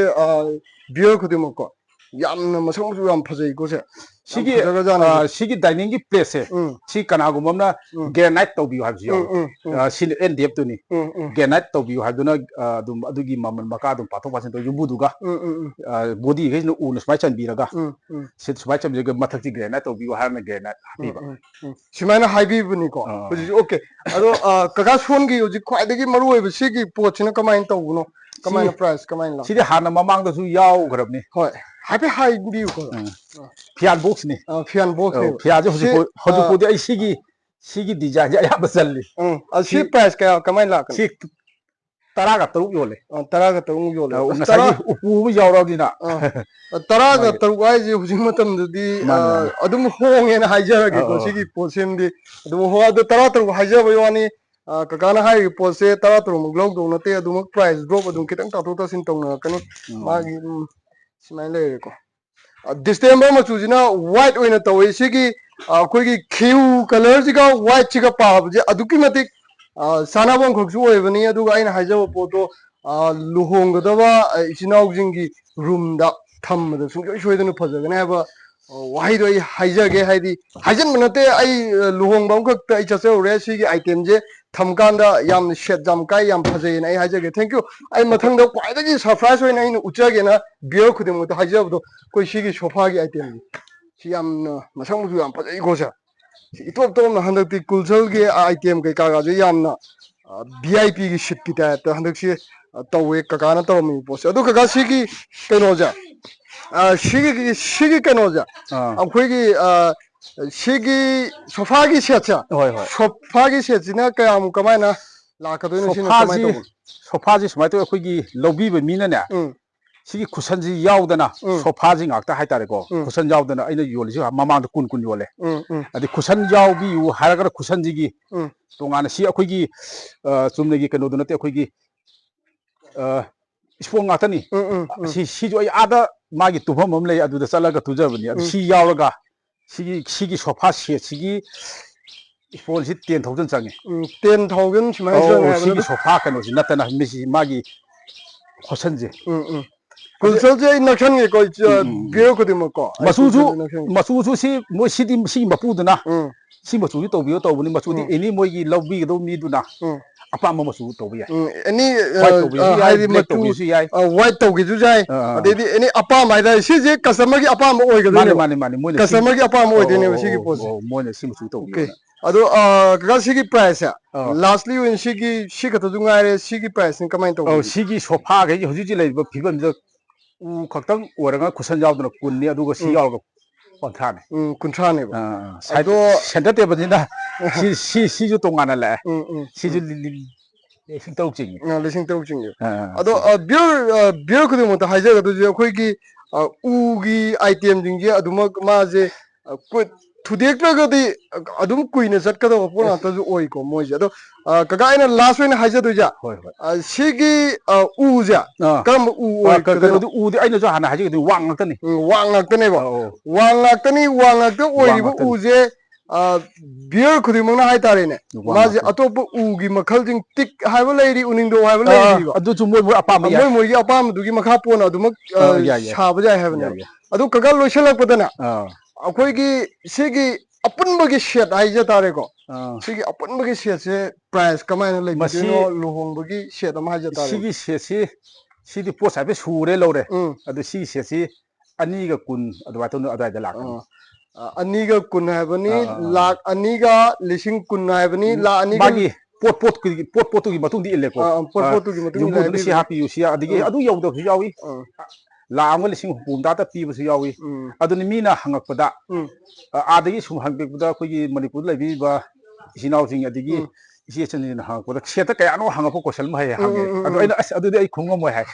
ꯚꯤꯌꯔ ꯈꯨꯗꯤꯡꯃꯛꯀꯣ ꯌꯥꯝꯅ ꯃꯁꯛ ꯃꯆꯨ ꯌꯥꯝ ꯐꯖꯩꯀꯣ ꯁꯦ꯫ ꯌꯥꯝ ꯁꯤꯒꯤ ꯐꯖꯈ꯭ꯔꯖꯥꯠꯅꯤ꯫ ꯑ, ꯁꯤꯒꯤ ꯗꯥꯏꯅꯤꯡꯒꯤ ꯄ꯭ꯂꯦꯠꯁꯦ, ꯎꯝ ꯁꯤ ꯀꯅꯥꯒꯨꯝꯕ ꯑꯃꯅ ꯎꯝ ꯒ꯭ꯔꯦꯅꯥꯏꯠ ꯇꯧꯕꯤꯌꯨ ꯍꯥꯏꯕꯁꯨ ꯎꯝ ꯌꯥꯎꯋꯦ꯫ ꯎꯝ ꯎꯝ ꯑ, ꯁꯤꯅ ꯑꯦꯟ ꯗꯤ ꯑꯦꯐ ꯇꯨꯅꯤ꯫ ꯎꯝ ꯎꯝ꯫ ꯒ꯭ꯔꯦꯅꯥꯏꯠ ꯇꯧꯕꯤꯌꯨ ꯍꯥꯏꯕꯗꯨꯅ, ꯑ, ꯑꯗꯨꯝ ꯑꯗꯨꯒꯤ ꯃꯃꯜ ꯃꯀꯥ ꯑꯗꯨꯝ ꯄꯥꯊꯣꯛ ꯄꯥꯁꯤꯟ ꯇꯧ ꯌꯨꯝꯕꯨꯗꯨꯒ, ꯎꯝ ꯎꯝ ꯎꯝ ꯑ, ꯕꯣꯗꯤꯈꯩꯁꯤꯅ ꯎꯅ ꯁꯨꯃꯥꯏꯅ ꯆꯟꯕꯤꯔꯒ, ꯎꯝ ꯎꯝ ꯁꯤ ꯁꯨꯃꯥꯏꯅ ꯆꯟꯕꯤꯔꯒ ꯃꯊꯛꯁꯤ ꯒ꯭ꯔꯦꯅꯥꯏꯠ ꯇꯧꯕꯤꯌꯨ ꯍꯥꯏꯔꯒꯅ ꯒ꯭ꯔꯦꯅꯥꯏꯠ ꯎꯝ ꯍꯥꯞꯄꯤꯕ꯫ ꯎꯝ ꯎꯝ꯫ ꯁꯨꯃꯥꯏꯅ ꯍꯥꯏꯕꯤꯕꯅꯤꯀꯣ ꯑꯥ꯫ ꯍꯧꯖꯤꯛ꯫ ꯑꯣꯀꯦ, ꯑꯗꯣ ꯑ, ꯀꯀꯥ ꯁꯣꯟꯒꯤ ꯍꯧꯖꯤꯛ ꯈ꯭ꯋꯥꯏꯗꯒꯤ ꯃꯔꯨ ꯑꯣꯏꯕ ꯁꯤꯒꯤ ꯄꯣꯠꯁꯤꯅ ꯀꯃꯥꯏꯅ ꯇꯧꯕꯅꯣ? ꯀꯃꯥꯏꯅ ꯁꯤ-, ꯄ꯭ꯔꯥꯏꯁ ꯀꯃꯥꯏꯅ ꯂꯥꯛ? ꯁꯤꯗꯤ ꯍꯥꯟꯅ ꯃꯃꯥꯡꯗꯁꯨ ꯌꯥꯎꯈ꯭ꯔꯕꯅꯤ꯫ ꯍꯣꯏ, ꯍꯥꯏꯐꯦꯠ ꯍꯥꯏꯕꯤꯌꯨꯀꯣ꯫ ꯎꯝ꯫ ꯐꯤꯌꯥꯟ ꯕꯣꯛꯁꯅꯤ꯫ ꯑ, ꯐꯤꯌꯥꯟ ꯕꯣꯛꯁꯅꯦꯕ꯫ ꯑꯧ, ꯐꯤꯌꯥꯟꯁꯦ ꯍꯧꯖꯤꯛ ꯁꯤ, ꯐꯥꯎ-, ꯍꯧꯖꯤꯛ ꯑ, ꯐꯥꯎꯗꯤ ꯑꯩ ꯁꯤꯒꯤ, ꯁꯤꯒꯤ ꯗꯤꯖꯥꯏꯟꯁꯦ ꯑꯌꯥꯝꯕ ꯆꯜꯂꯤ꯫ ꯎꯝ, ꯑ, ꯁꯤ ꯁꯤ ꯄ꯭ꯔꯥꯏꯁ ꯀꯌꯥ ꯀꯃꯥꯏꯅ ꯂꯥꯛꯀꯅꯤ? ꯁꯤ ꯇꯔꯥꯒ ꯇꯔꯨꯛ ꯌꯣꯜꯂꯦ꯫ ꯑ, ꯇꯔꯥꯒ ꯇꯔꯨꯛ ꯌꯣꯜꯂꯦ꯫ ꯑꯧ, ꯑꯁ, ꯉꯁꯥꯏꯒꯤ ꯇꯔꯥ-, ꯎꯄꯨ ꯑꯃ ꯌꯥꯎꯔꯕꯅꯤꯅ꯫ ꯑ, ꯑ, ꯇꯔꯥꯒ ꯃꯥꯒꯤ ꯇꯔꯨꯛ ꯍꯥꯏꯁꯦ ꯍꯧꯖꯤꯛ ꯃꯇꯝꯗꯗꯤ, ꯃꯥꯅꯦ, ꯑ, ꯃꯥꯅꯦ꯫ ꯑꯗꯨꯝ ꯍꯣꯡꯉꯦꯅ ꯍꯥꯏꯖꯔꯒꯦꯀꯣ꯫ ꯑꯧ, ꯑꯧ꯫ ꯁꯤꯒꯤ ꯄꯣꯠꯁꯦꯝꯗꯤ ꯑꯗꯨꯝ ꯍꯣꯡꯉꯦ꯫ ꯑꯗꯣ ꯇꯔꯥ ꯇꯔꯨꯛ ꯍꯥꯏꯖꯕꯩ ꯋꯥꯅꯤ꯫ ꯑ, ꯀꯀꯥꯅ ꯍꯥꯏꯔꯤꯕ ꯄꯣꯠꯁꯦ ꯇꯔꯥ ꯇꯔꯨꯛꯃꯨꯛ ꯂꯧꯗꯧ ꯅꯠꯇꯦ꯫ ꯑꯗꯨꯃꯛ ꯄ꯭ꯔꯥꯏꯁ ꯗ꯭ꯔꯣꯞ ꯑꯗꯨꯝ ꯈꯤꯇꯪ ꯇꯥꯊꯣꯛ ꯇꯥꯁꯤꯟ ꯇꯧꯅꯔꯛꯀꯅꯤ꯫ ꯎꯝ꯫ ꯃꯥꯒꯤ, ꯎꯝ, ꯁꯨꯃꯥꯏꯅ ꯂꯩꯔꯦꯀꯣ꯫ ꯑ, ꯗꯤꯁꯇꯦꯝꯕꯔ ꯃꯆꯨꯁꯤꯅ ꯋꯥꯏꯠ ꯑꯣꯏꯅ ꯇꯧꯋꯤ꯫ ꯁꯤꯒꯤ, ꯑ, ꯑꯩꯈꯣꯏꯒꯤ ꯈꯤꯌꯨ ꯀꯂꯔꯁꯤꯒ ꯋꯥꯏꯠꯁꯤꯒ ꯄꯥꯕꯁꯦ ꯑꯗꯨꯛꯀꯤ ꯃꯇꯤꯛ, ꯑ, ꯆꯥꯟꯅꯕ ꯑꯃꯈꯛꯁꯨ ꯑꯣꯏꯕꯅꯤ꯫ ꯑꯗꯨꯒ ꯑꯩꯅ ꯍꯥꯏꯖꯕ ꯄꯣꯠꯇꯣ, ꯑ, ꯂꯨꯍꯣꯡꯒꯗꯕ, ꯑ, ꯏꯆꯤꯟ ꯏꯅꯥꯎꯁꯤꯡꯒꯤ ꯔꯨꯝꯗ ꯊꯝꯕꯗ ꯁꯨꯡꯁꯣꯏ ꯁꯣꯏꯗꯅ ꯐꯖꯒꯅꯤ ꯍꯥꯏꯕ ꯑꯣ, ꯋꯥꯍꯩꯗꯣ ꯑꯩ ꯍꯥꯏꯖꯒꯦ, ꯍꯥꯏꯗꯤ ꯍꯥꯏꯖꯟꯕ ꯅꯠꯇꯦ, ꯑꯩ, ꯑ, ꯂꯨꯍꯣꯡꯕ ꯑꯃꯈꯛꯇ ꯑꯩ ꯆꯠꯆꯔꯨꯔꯦ, ꯁꯤꯒꯤ item ꯁꯦ ꯊꯝꯀꯥꯟꯗ ꯌꯥꯝ set ꯌꯥꯝ ꯀꯥꯏ, ꯌꯥꯝ ꯐꯖꯩꯌꯦꯅ ꯑꯩ ꯍꯥꯏꯖꯒꯦ꯫ Thank you꯫ ꯑꯩ ꯃꯊꯪꯗ ꯈ꯭ꯋꯥꯏꯗꯒꯤ surprise ꯑꯣꯏꯅ ꯑꯩꯅ ꯎꯠꯆꯒꯦꯅ viewer ꯈꯨꯗꯤꯡꯃꯛꯇ ꯍꯥꯏꯖꯕꯗꯣ, ꯑꯩꯈꯣꯏ ꯁꯤꯒꯤ sofa ꯒꯤ item ꯁꯦ ꯁꯤ ꯌꯥꯝꯅ ꯃꯁꯛ ꯃꯆꯨ ꯌꯥꯝ ꯐꯖꯩꯀꯣ꯫ ꯁꯦ ꯁꯤ ꯏꯇꯣꯞ ꯇꯣꯞꯅ ꯍꯟꯗꯛꯇꯤ ꯀꯨꯜꯆꯜꯒꯤ item ꯀꯩꯀꯥꯒꯁꯦ ꯌꯥꯝꯅ, ꯑ, V I P ꯒꯤ seat ꯀꯤ type ꯇ ꯍꯟꯗꯛꯁꯤ, ꯑ, ꯇꯧꯋꯦ ꯀꯀꯥꯅ ꯇꯧꯔꯝꯃꯤꯕ ꯄꯣꯠꯁꯦ꯫ ꯑꯗꯣ ꯀꯀꯥ, ꯁꯤꯒꯤ ꯀꯩꯅꯣꯁꯦ, ꯑ, ꯁꯤꯒꯤ, ꯁꯤꯒꯤ ꯀꯩꯅꯣꯁꯦ, ꯑꯥ꯫ ꯑꯩꯈꯣꯏꯒꯤ, ꯑ, ꯁꯤꯒꯤ sofa ꯒꯤ set ꯁꯦ, ꯍꯣꯏ, ꯍꯣꯏ꯫ Sofa ꯒꯤ set ꯁꯤꯅ ꯀꯌꯥꯃꯨꯛ ꯀꯃꯥꯏꯅ ꯂꯥꯛꯀꯗꯣꯏꯅꯣ? ꯁꯤꯅ ꯀꯃꯥꯏꯅ sofa ꯁꯤ, ꯇꯧꯕꯅꯣ? Sofa ꯁꯤ ꯁꯨꯃꯥꯏꯅ ꯇꯧꯋꯤ, ꯑꯩꯈꯣꯏꯒꯤ ꯂꯧꯕꯤꯕ ꯃꯤꯅꯅꯦ, ꯎꯝ꯫ ꯁꯤꯒꯤ cushion ꯁꯤ ꯌꯥꯎꯗꯅ, ꯎꯝ꯫ Sofa ꯁꯤ ꯉꯥꯛꯇ ꯍꯥꯏꯇꯥꯔꯦꯀꯣ, ꯎꯝ꯫ Cushion ꯌꯥꯎꯗꯅ ꯑꯩꯅ ꯌꯣꯜꯂꯤꯁꯤ ꯃꯃꯥꯡꯗ ꯀꯨꯟ ꯀꯨꯟ ꯌꯣꯜꯂꯦ꯫ ꯎꯝ, ꯎꯝ꯫ ꯑꯗꯩ cushion ꯌꯥꯎꯕꯤꯌꯨ ꯍꯥꯏꯔꯒꯅ cushion ꯁꯤꯒꯤ ꯎꯝ꯫ ꯇꯣꯉꯥꯟꯅ ꯁꯤ ꯑꯩꯈꯣꯏꯒꯤ, ꯑ, ꯆꯨꯝꯅꯒꯤ ꯀꯩꯅꯣꯗꯨ ꯅꯠꯇꯦ, ꯑꯩꯈꯣꯏꯒꯤ, ꯑ, sponge ꯉꯥꯛꯇꯅꯤ꯫ ꯎꯝ, ꯎꯝ, ꯎꯝ꯫ ꯁꯤ, ꯁꯤꯁꯨ ꯑꯩ ꯑꯥꯗ ꯃꯥꯒꯤ ꯇꯨꯐꯝ ꯑꯃ ꯂꯩ, ꯑꯗꯨꯗ ꯆꯠꯂꯒ ꯇꯨꯖꯕꯅꯤ꯫ ꯑꯗꯨ ꯎꯝ꯫ ꯁꯤ ꯌꯥꯎꯔꯒ ꯁꯤꯒꯤ, ꯁꯤꯒꯤ sofa set ꯁꯤꯒꯤ sponge ꯁꯤ ten thousand ꯆꯪꯉꯦ꯫ ꯎꯝ, ten thousand ꯁꯨꯃꯥꯏꯅ ꯑꯧ, ꯆꯪꯉꯦ ꯍꯥꯏꯕ ꯁꯤꯒꯤ ꯅꯠꯇ꯭ꯔꯣ? Sofa ꯀꯩꯅꯣꯁꯤ ꯅꯠꯇꯅ ꯃꯤꯁꯤ ꯃꯥꯒꯤ cushion ꯁꯦ꯫ ꯎꯝ, ꯎꯝ꯫ Cushion ꯁꯦ ꯑꯩ ꯅꯛꯁꯟꯒꯦꯀꯣ, ꯏꯆ-, ꯎꯝ, ꯎꯝ, ꯎꯝ꯫ Viewer ꯈꯨꯗꯤꯡꯃꯛꯀꯣ꯫ ꯑꯩ ꯃꯆꯨꯁꯨ, cushion ꯁꯦ ꯅꯛꯁꯟꯒꯦ꯫ ꯃꯆꯨꯁꯨ ꯁꯤ ꯃꯣꯏ ꯁꯤꯗꯤ ꯁꯤꯒꯤ ꯃꯄꯨꯗꯨꯅ ꯎꯝ꯫ ꯁꯤ ꯃꯆꯨꯁꯤ ꯇꯧꯕꯤꯌꯣ ꯇꯧꯕꯅꯤ, ꯃꯆꯨꯗꯤ ꯎꯝ꯫ Any ꯃꯣꯏꯒꯤ ꯂꯧꯕꯤꯒꯗꯧꯕ ꯃꯤꯗꯨꯅ ꯎꯝ꯫ ꯑꯄꯥꯝꯕ ꯃꯆꯨ ꯇꯧꯕ ꯌꯥꯏ꯫ ꯎꯝ, any, white ꯑ, ꯇꯧꯕꯤꯁꯨ ꯑ, ꯌꯥꯏ, ꯍꯥꯏꯗꯤ black ꯃꯆꯨ, ꯇꯧꯕꯤꯁꯨ ꯌꯥꯏ꯫ ꯑ, white ꯇꯧꯒꯦꯁꯨ ꯌꯥꯏ꯫ ꯑꯥ, ꯑꯥ꯫ ꯑꯗꯩꯗꯤ any ꯑꯄꯥꯝꯕ ꯍꯥꯏꯇꯥꯔꯦ, ꯁꯤꯁꯦ customer ꯒꯤ ꯑꯄꯥꯝꯕ ꯃꯥꯅꯦ, ꯑꯣꯏꯒꯗꯣꯏꯅꯦꯕ꯫ ꯃꯥꯅꯦ, ꯃꯥꯅꯦ, ꯃꯣꯏꯅ ꯁꯤ customer ꯒꯤ ꯑꯄꯥꯝꯕ ꯑꯣ, ꯑꯣꯏꯗꯣꯏꯅꯦꯕ ꯑꯣ, ꯁꯤꯒꯤ ꯑꯣ, ꯄꯣꯠꯁꯦ꯫ ꯑꯣ, ꯃꯣꯏꯅ ꯁꯤ ꯃꯆꯨ OK꯫ ꯇꯧꯕꯤꯌꯣꯅ꯫ ꯑꯗꯣ, ꯑ, ꯀꯀꯥ, ꯁꯤꯒꯤ price ꯁꯦ ꯑꯥ꯫ Lastly ꯑꯣꯏꯅ ꯁꯤꯒꯤ, ꯁꯤ ꯈꯛꯇꯁꯨ ꯉꯥꯏꯔꯦ, ꯁꯤꯒꯤ price ꯁꯤꯅ ꯀꯃꯥꯏꯅ ꯑꯧ, ꯇꯧꯒꯦ? ꯁꯤꯒꯤ sofa ꯈꯩꯁꯦ ꯍꯧꯖꯤꯛ ꯍꯧꯖꯤꯛ ꯂꯩꯔꯤꯕ ꯐꯤꯕꯝꯁꯤꯗ ꯎ ꯈꯛꯇꯪ ꯑꯣꯏꯔꯒ cushion ꯌꯥꯎꯗꯅ ꯀꯨꯟꯅꯤ, ꯑꯗꯨꯒ ꯁꯤ ꯎꯝ꯫ ꯌꯥꯎꯔꯒ ꯀꯨꯟꯊ꯭ꯔꯥꯅꯤ꯫ ꯎꯝ, ꯀꯨꯟꯊ꯭ꯔꯥꯅꯦꯕ꯫ ꯑꯥ, ꯑꯥ, side ꯑꯗꯣ center table ꯁꯤꯅ ꯁꯤ, ꯁꯤ, ꯁꯤꯁꯨ ꯇꯣꯉꯥꯟꯅ ꯂꯥꯛꯑꯦ꯫ ꯎꯝ, ꯎꯝ, ꯁꯤꯁꯨ ꯎꯝ꯫ ꯂꯤ-, ꯂꯤ-, ꯂꯤꯁꯤꯡ ꯇꯔꯨꯛ ꯆꯤꯡꯉꯤ꯫ ꯑꯥ, ꯂꯤꯁꯤꯡ ꯇꯔꯨꯛ ꯆꯤꯡꯉꯤ꯫ ꯑꯥ, ꯑꯥ, ꯑꯗꯣ, ꯁꯤ꯫ ꯑ, viewer, ꯑ, viewer ꯈꯨꯗꯤꯡꯃꯛꯇ ꯍꯥꯏꯖꯒꯗꯣꯏꯁꯦ, ꯑꯩꯈꯣꯏꯒꯤ, ꯑ, ꯎꯒꯤ item ꯁꯤꯡꯁꯦ ꯑꯗꯨꯃꯛ ꯃꯥꯁꯦ, ꯑ, ꯀꯨꯏ-, ꯊꯨꯗꯦꯛꯇ꯭ꯔꯒꯗꯤ ꯑꯗꯨꯝ ꯀꯨꯏꯅ ꯆꯠꯀꯗꯕ ꯄꯣꯠ ꯑꯦꯁ꯫ ꯉꯥꯛꯇꯁꯨ ꯑꯣꯏꯀꯣ ꯃꯣꯏꯁꯦ꯫ ꯑꯗꯣ, ꯑ, ꯀꯀꯥ, ꯑꯩꯅ last ꯑꯣꯏꯅ ꯍꯥꯏꯖꯗꯣꯏꯁꯦ, ꯍꯣꯏ, ꯍꯣꯏ꯫ ꯑ, ꯁꯤꯒꯤ, ꯑ, ꯎꯁꯦ ꯑꯥ꯫ ꯀꯔꯝꯕ ꯎ ꯑ, ꯀ-, ꯑꯣꯏꯒꯗꯣꯏꯅꯣ? ꯀꯩꯅꯣꯗꯤ ꯎꯗꯤ ꯑꯩꯅꯁꯨ ꯍꯥꯟꯅ ꯍꯥꯏꯖꯈꯤꯗꯨꯅꯤ, ꯋꯥꯡ ꯉꯥꯛꯇꯅꯤ꯫ ꯎꯝ, ꯋꯥꯡ ꯉꯥꯛꯇꯅꯦꯕ꯫ ꯑꯧ, ꯑꯧ꯫ ꯋꯥꯡ ꯉꯥꯛꯇꯅꯤ, ꯋꯥꯡ ꯉꯥꯛꯇ ꯋꯥꯡ ꯑꯣꯏꯔꯤꯕ ꯉꯥꯛꯇꯅꯤ꯫ ꯎꯁꯦ ꯑ, ꯕꯤꯌꯔ ꯈꯨꯗꯤꯡꯃꯛꯅ ꯍꯥꯏꯇꯥꯔꯦꯅꯦ, ꯋꯥ ꯃꯥꯁꯦ ꯉꯥꯛꯇ꯫ ꯑꯇꯣꯞꯄ ꯎꯒꯤ ꯃꯈꯜꯁꯤꯡ, ꯇꯤꯛ ꯍꯥꯏꯕ ꯂꯩꯔꯤ, ꯎꯅꯤꯡꯗꯣ ꯍꯥꯏꯕ ꯑꯥ, ꯂꯩꯔꯤꯕ꯫ ꯑꯗꯨꯁꯨ ꯃꯣꯏ ꯃꯣꯏ ꯑꯄꯥꯝꯕ ꯑ, ꯌꯥꯏ꯫ ꯃꯣꯏ ꯃꯣꯏꯒꯤ ꯑꯄꯥꯝꯕꯗꯨꯒꯤ ꯃꯈꯥ ꯄꯣꯟꯅ ꯑꯗꯨꯃꯛ, ꯑ, ꯑ, ꯌꯥꯏ, ꯌꯥꯏ꯫ ꯁꯥꯕ ꯌꯥꯏ ꯍꯥꯏꯕꯅꯦꯕ꯫ ꯌꯥꯏ, ꯌꯥꯏ꯫ ꯑꯗꯨ ꯀꯀꯥ, ꯂꯣꯏꯁꯤꯜꯂꯛꯄꯗꯅ ꯑꯥ꯫ ꯑꯩꯈꯣꯏꯒꯤ ꯁꯤꯒꯤ ꯑꯄꯨꯟꯕꯒꯤ ꯁꯦꯠ ꯍꯥꯏꯖ ꯇꯥꯔꯦꯀꯣ, ꯑꯥ꯫ ꯁꯤꯒꯤ ꯑꯄꯨꯟꯕꯒꯤ ꯁꯦꯠꯁꯦ ꯄ꯭ꯔꯥꯏꯁ ꯀꯃꯥꯏꯅ ꯃꯁꯤ ꯂꯩꯕꯤꯗꯣꯏꯅꯣ? ꯂꯨꯍꯣꯡꯕꯒꯤ ꯁꯦꯠ ꯑꯃ ꯍꯥꯏꯖ ꯇꯥꯔꯦ꯫ ꯁꯤꯒꯤ ꯁꯦꯠꯁꯤ, ꯁꯤꯗꯤ ꯄꯣꯠ ꯍꯥꯏꯐꯦꯠ ꯁꯨꯔꯦ ꯂꯧꯔꯦ꯫ ꯎꯝ꯫ ꯑꯗꯨ ꯁꯤꯒꯤ ꯁꯦꯠꯁꯤ ꯑꯅꯤꯒ ꯀꯨꯟ ꯑꯗꯨꯃꯥꯏꯅ ꯇꯧꯅ ꯑꯗꯨꯋꯥꯏꯗ ꯂꯥꯛꯀꯅꯤ꯫ ꯑꯥ꯫ ꯑ, ꯑꯅꯤꯒ ꯀꯨꯟ ꯍꯥꯏꯕꯅꯤ, ꯑꯥ, ꯑꯥ, ꯑꯥ꯫ ꯂꯥꯛ ꯑꯅꯤꯒ ꯂꯤꯁꯤꯡ ꯀꯨꯟ ꯍꯥꯏꯕꯅꯤ, ꯎꯝ, ꯂꯥꯛ ꯑꯅꯤꯒ ꯃꯥꯒꯤ ꯄꯣꯠ, ꯄꯣꯠꯀꯤ, ꯄꯣꯠ, ꯄꯣꯠꯇꯨꯒꯤ ꯃꯇꯨꯡꯗ ꯏꯜꯂꯦꯀꯣ꯫ ꯑꯥ, ꯑꯥ, ꯄꯣꯠ, ꯑꯥ, ꯄꯣꯠꯇꯨꯒꯤ ꯃꯇꯨꯡ ꯏꯜꯂꯦ ꯌꯨꯝꯕꯨꯗꯨꯅ ꯁꯤ ꯍꯥꯏꯕꯤꯕꯅꯤ꯫ ꯍꯥꯞꯄꯤꯌꯨ, ꯁꯤ, ꯑꯗꯒꯤ ꯎꯝ꯫ ꯑꯗꯨ ꯌꯧꯗꯕꯁꯨ ꯌꯥꯎꯏ꯫ ꯑꯥ꯫ ꯂꯥꯛ ꯑꯃꯒ ꯂꯤꯁꯤꯡ ꯍꯨꯝꯐꯨ ꯍꯨꯝꯗ꯭ꯔꯥꯗ ꯄꯤꯕꯁꯨ ꯌꯥꯎꯏ꯫ ꯎꯝ꯫ ꯑꯗꯨꯅ ꯃꯤꯅ ꯍꯪꯉꯛꯄꯗ, ꯎꯝ꯫ ꯑ, ꯑꯥꯗꯒꯤ ꯁꯨꯝ ꯍꯪꯕꯤꯔꯛꯄꯗ ꯑꯩꯈꯣꯏꯒꯤ ꯃꯅꯤꯄꯨꯔꯗ ꯂꯩꯕꯤꯔꯤꯕ ꯏꯆꯤꯟ ꯏꯅꯥꯎꯁꯤꯡ ꯑꯗꯒꯤ ꯎꯝ꯫ ꯏꯆꯦ ꯏꯆꯟꯁꯤꯡꯅ ꯍꯪꯉꯛꯄꯗ ꯁꯦꯠꯇ ꯀꯌꯥꯅꯣ ꯍꯪꯉꯛꯄ ꯀꯣꯏꯁꯟ ꯑꯃ ꯍꯦꯛ ꯎꯝ, ꯍꯪꯉꯦ꯫ ꯎꯝ, ꯎꯝ, ꯑꯗꯣ ꯎꯝ꯫ ꯑꯩꯅ, "ꯑꯁ, ꯑꯗꯨꯗꯤ ꯑꯩ ꯈꯨꯝ ꯉꯝꯃꯣꯏ" ꯍꯥꯏ꯫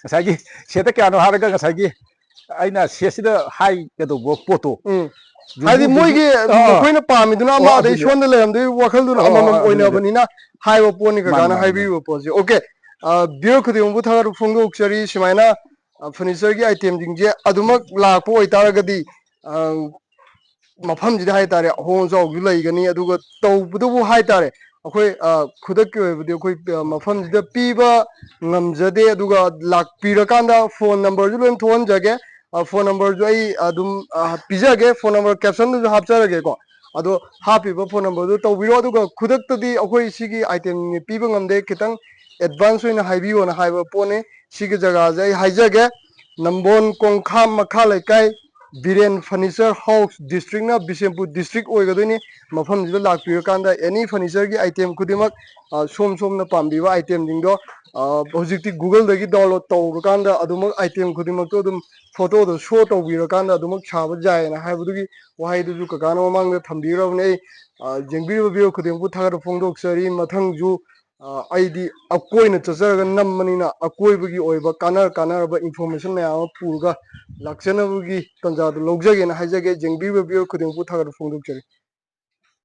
ꯉꯁꯥꯏꯒꯤ ꯁꯦꯠꯇ ꯀꯌꯥꯅꯣ ꯍꯥꯏꯔꯒ ꯉꯁꯥꯏꯒꯤ ꯑꯩꯅ ꯁꯦꯠꯁꯤꯗ ꯍꯥꯏꯒꯗꯧꯕ ꯄꯣꯠꯇꯣ ꯎꯝ꯫ ꯍꯥꯏꯗꯤ ꯌꯨꯝꯕꯨꯗꯨꯁꯨ ꯃꯣꯏꯒꯤ ꯑꯥ, ꯑꯥ꯫ ꯃꯈꯣꯏꯅ ꯄꯥꯝꯃꯤꯗꯨꯅ ꯑꯃ, ꯑꯣ, ꯑꯗꯩ ꯑꯗꯨꯅꯦ꯫ ꯁꯣꯝꯗ ꯂꯩꯔꯝꯗꯣꯏ ꯋꯥꯈꯜꯗꯨꯅ ꯑꯣ, ꯑꯣ, ꯑꯃꯃꯝ ꯑꯣ, ꯑꯗꯨꯅꯦ, ꯑꯗꯨꯅꯦ꯫ ꯑꯣꯏꯅꯕꯅꯤꯅ ꯍꯥꯏꯕ ꯄꯣꯠꯅꯤ ꯃꯥꯅꯦ, ꯀꯀꯥꯅ ꯃꯥꯅꯦ, ꯃꯥꯅꯦ꯫ ꯍꯥꯏꯕꯤꯔꯤꯕ ꯄꯣꯠꯁꯦ꯫ ꯑꯣꯀꯦ꯫ ꯑ, ꯚꯤꯌꯔ ꯈꯨꯗꯤꯡꯃꯛꯄꯨ ꯊꯥꯒꯠꯄ ꯐꯣꯡꯗꯣꯛꯆꯔꯤ꯫ ꯁꯨꯃꯥꯏꯅ, ꯑ, ꯐꯔꯅꯤꯆꯔꯒꯤ ꯑꯥꯏꯇꯦꯝꯁꯤꯡꯁꯦ ꯑꯗꯨꯃꯛ ꯂꯥꯛꯄ ꯑꯣꯏꯇꯥꯔꯒꯗꯤ, ꯑ, ꯃꯐꯝꯁꯤꯗ ꯍꯥꯏꯇꯥꯔꯦ, ꯑꯍꯣꯡ ꯑꯆꯥꯎꯁꯨ ꯂꯩꯒꯅꯤ꯫ ꯑꯗꯨꯒ ꯇꯧꯕꯗꯕꯨ ꯍꯥꯏꯇꯥꯔꯦ, ꯑꯩꯈꯣꯏ, ꯑ, ꯈꯨꯗꯛꯀꯤ ꯑꯣꯏꯕꯗꯤ ꯑꯩꯈꯣꯏ, ꯑ, ꯃꯐꯝꯁꯤꯗ ꯄꯤꯕ ꯉꯝꯖꯗꯦ꯫ ꯑꯗꯨꯒ ꯂꯥꯛꯄꯤꯔꯀꯥꯟꯗ ꯐꯣꯟ ꯅꯝꯕꯔꯁꯨ ꯂꯣꯏ ꯊꯣꯛꯍꯟꯖꯒꯦ꯫ ꯑ, ꯐꯣꯟ ꯅꯝꯕꯔꯁꯨ ꯑꯩ ꯑꯗꯨꯝ, ꯑ, ꯄꯤꯖꯒꯦ, ꯐꯣꯟ ꯅꯝꯕꯔ ꯀꯦꯞꯁꯟꯗꯁꯨ ꯍꯥꯞꯆꯔꯒꯦꯀꯣ꯫ ꯑꯗꯣ ꯍꯥꯞꯄꯤꯕ ꯐꯣꯟ ꯅꯝꯕꯔꯗꯨ ꯇꯧꯕꯤꯔꯣ꯫ ꯑꯗꯨꯒ ꯈꯨꯗꯛꯇꯗꯤ ꯑꯩꯈꯣꯏ ꯁꯤꯒꯤ ꯑꯥꯏꯇꯦꯝꯁꯤ ꯄꯤꯕ ꯉꯝꯗꯦ, ꯈꯤꯇꯪ ꯑꯦꯗꯚꯥꯟꯁ ꯑꯣꯏꯅ ꯍꯥꯏꯕꯤꯌꯣꯅ ꯍꯥꯏꯕ ꯄꯣꯠꯅꯤ꯫ ꯁꯤꯒꯤ ꯖꯒꯥꯁꯦ ꯑꯩ ꯍꯥꯏꯖꯒꯦ, ꯅꯝꯕꯣꯜ ꯀꯣꯡꯈꯥꯝ ꯃꯈꯥ ꯂꯩꯀꯥꯏ, ꯕꯤꯔꯦꯟ ꯐꯔꯅꯤꯆꯔ ꯍꯥꯎꯁ, ꯗꯤꯁꯇ꯭ꯔꯤꯛꯅ ꯕꯤꯁꯦꯝꯄꯨꯔ ꯗꯤꯁꯇ꯭ꯔꯤꯛ ꯑꯣꯏꯒꯗꯣꯏꯅꯤ꯫ ꯃꯐꯝꯁꯤꯗ ꯂꯥꯛꯄꯤꯔꯀꯥꯟꯗ ꯑꯦꯅꯤ ꯐꯔꯅꯤꯆꯔꯒꯤ ꯑꯥꯏꯇꯦꯝ ꯈꯨꯗꯤꯡꯃꯛ, ꯑ, ꯁꯣꯝ ꯁꯣꯝꯅ ꯄꯥꯝꯕꯤꯕ ꯑꯥꯏꯇꯦꯝꯁꯤꯡꯗꯣ, ꯑ, ꯍꯧꯖꯤꯛꯇꯤ ꯒꯨꯒꯜꯗꯒꯤ ꯗꯥꯎꯟꯂꯣꯗ ꯇꯧꯔꯀꯥꯟꯗ ꯑꯗꯨꯃꯛ ꯑꯥꯏꯇꯦꯝ ꯈꯨꯗꯤꯡꯃꯛꯇꯣ ꯑꯗꯨꯝ ꯐꯣꯇꯣꯗꯣ ꯁꯣ ꯇꯧꯕꯤꯔꯀꯥꯟꯗ ꯑꯗꯨꯃꯛ ꯁꯥꯕ ꯌꯥꯏꯌꯦꯅ ꯍꯥꯏꯕꯗꯨꯒꯤ ꯋꯥꯍꯩꯗꯨꯁꯨ ꯀꯀꯥꯅ ꯃꯃꯥꯡꯗ ꯊꯝꯕꯤꯈ꯭ꯔꯕꯅꯦ꯫ ꯑꯩ, ꯑ, ꯌꯦꯡꯕꯤꯔꯤꯕ ꯚꯤꯌꯨ ꯈꯨꯗꯤꯡꯃꯛꯄꯨ ꯊꯥꯒꯠꯄ ꯐꯣꯡꯗꯣꯛꯆꯔꯤ꯫ ꯃꯊꯪꯁꯨ ꯑ, ꯑꯩꯗꯤ ꯑꯀꯣꯏꯅ ꯆꯠꯆꯔꯒ ꯅꯝꯕꯅꯤꯅ ꯑꯀꯣꯏꯕꯒꯤ ꯑꯣꯏꯕ ꯀꯥꯟꯅ ꯀꯥꯟꯅꯔꯕ ꯏꯟꯐꯣꯔꯃꯦꯁꯟ ꯃꯌꯥꯝ ꯑꯃ ꯄꯨꯔꯒ ꯂꯥꯛꯆꯅꯕꯒꯤ ꯇꯥꯟꯖꯥꯗꯨ ꯂꯧꯖꯒꯦꯅ ꯍꯥꯏꯖꯒꯦ꯫ ꯌꯦꯡꯕꯤꯔꯤꯕ ꯚꯤꯌꯨ ꯈꯨꯗꯤꯡꯃꯛꯄꯨ ꯊꯥꯒꯠꯄ ꯐꯣꯡꯗꯣꯛꯆꯔꯤ꯫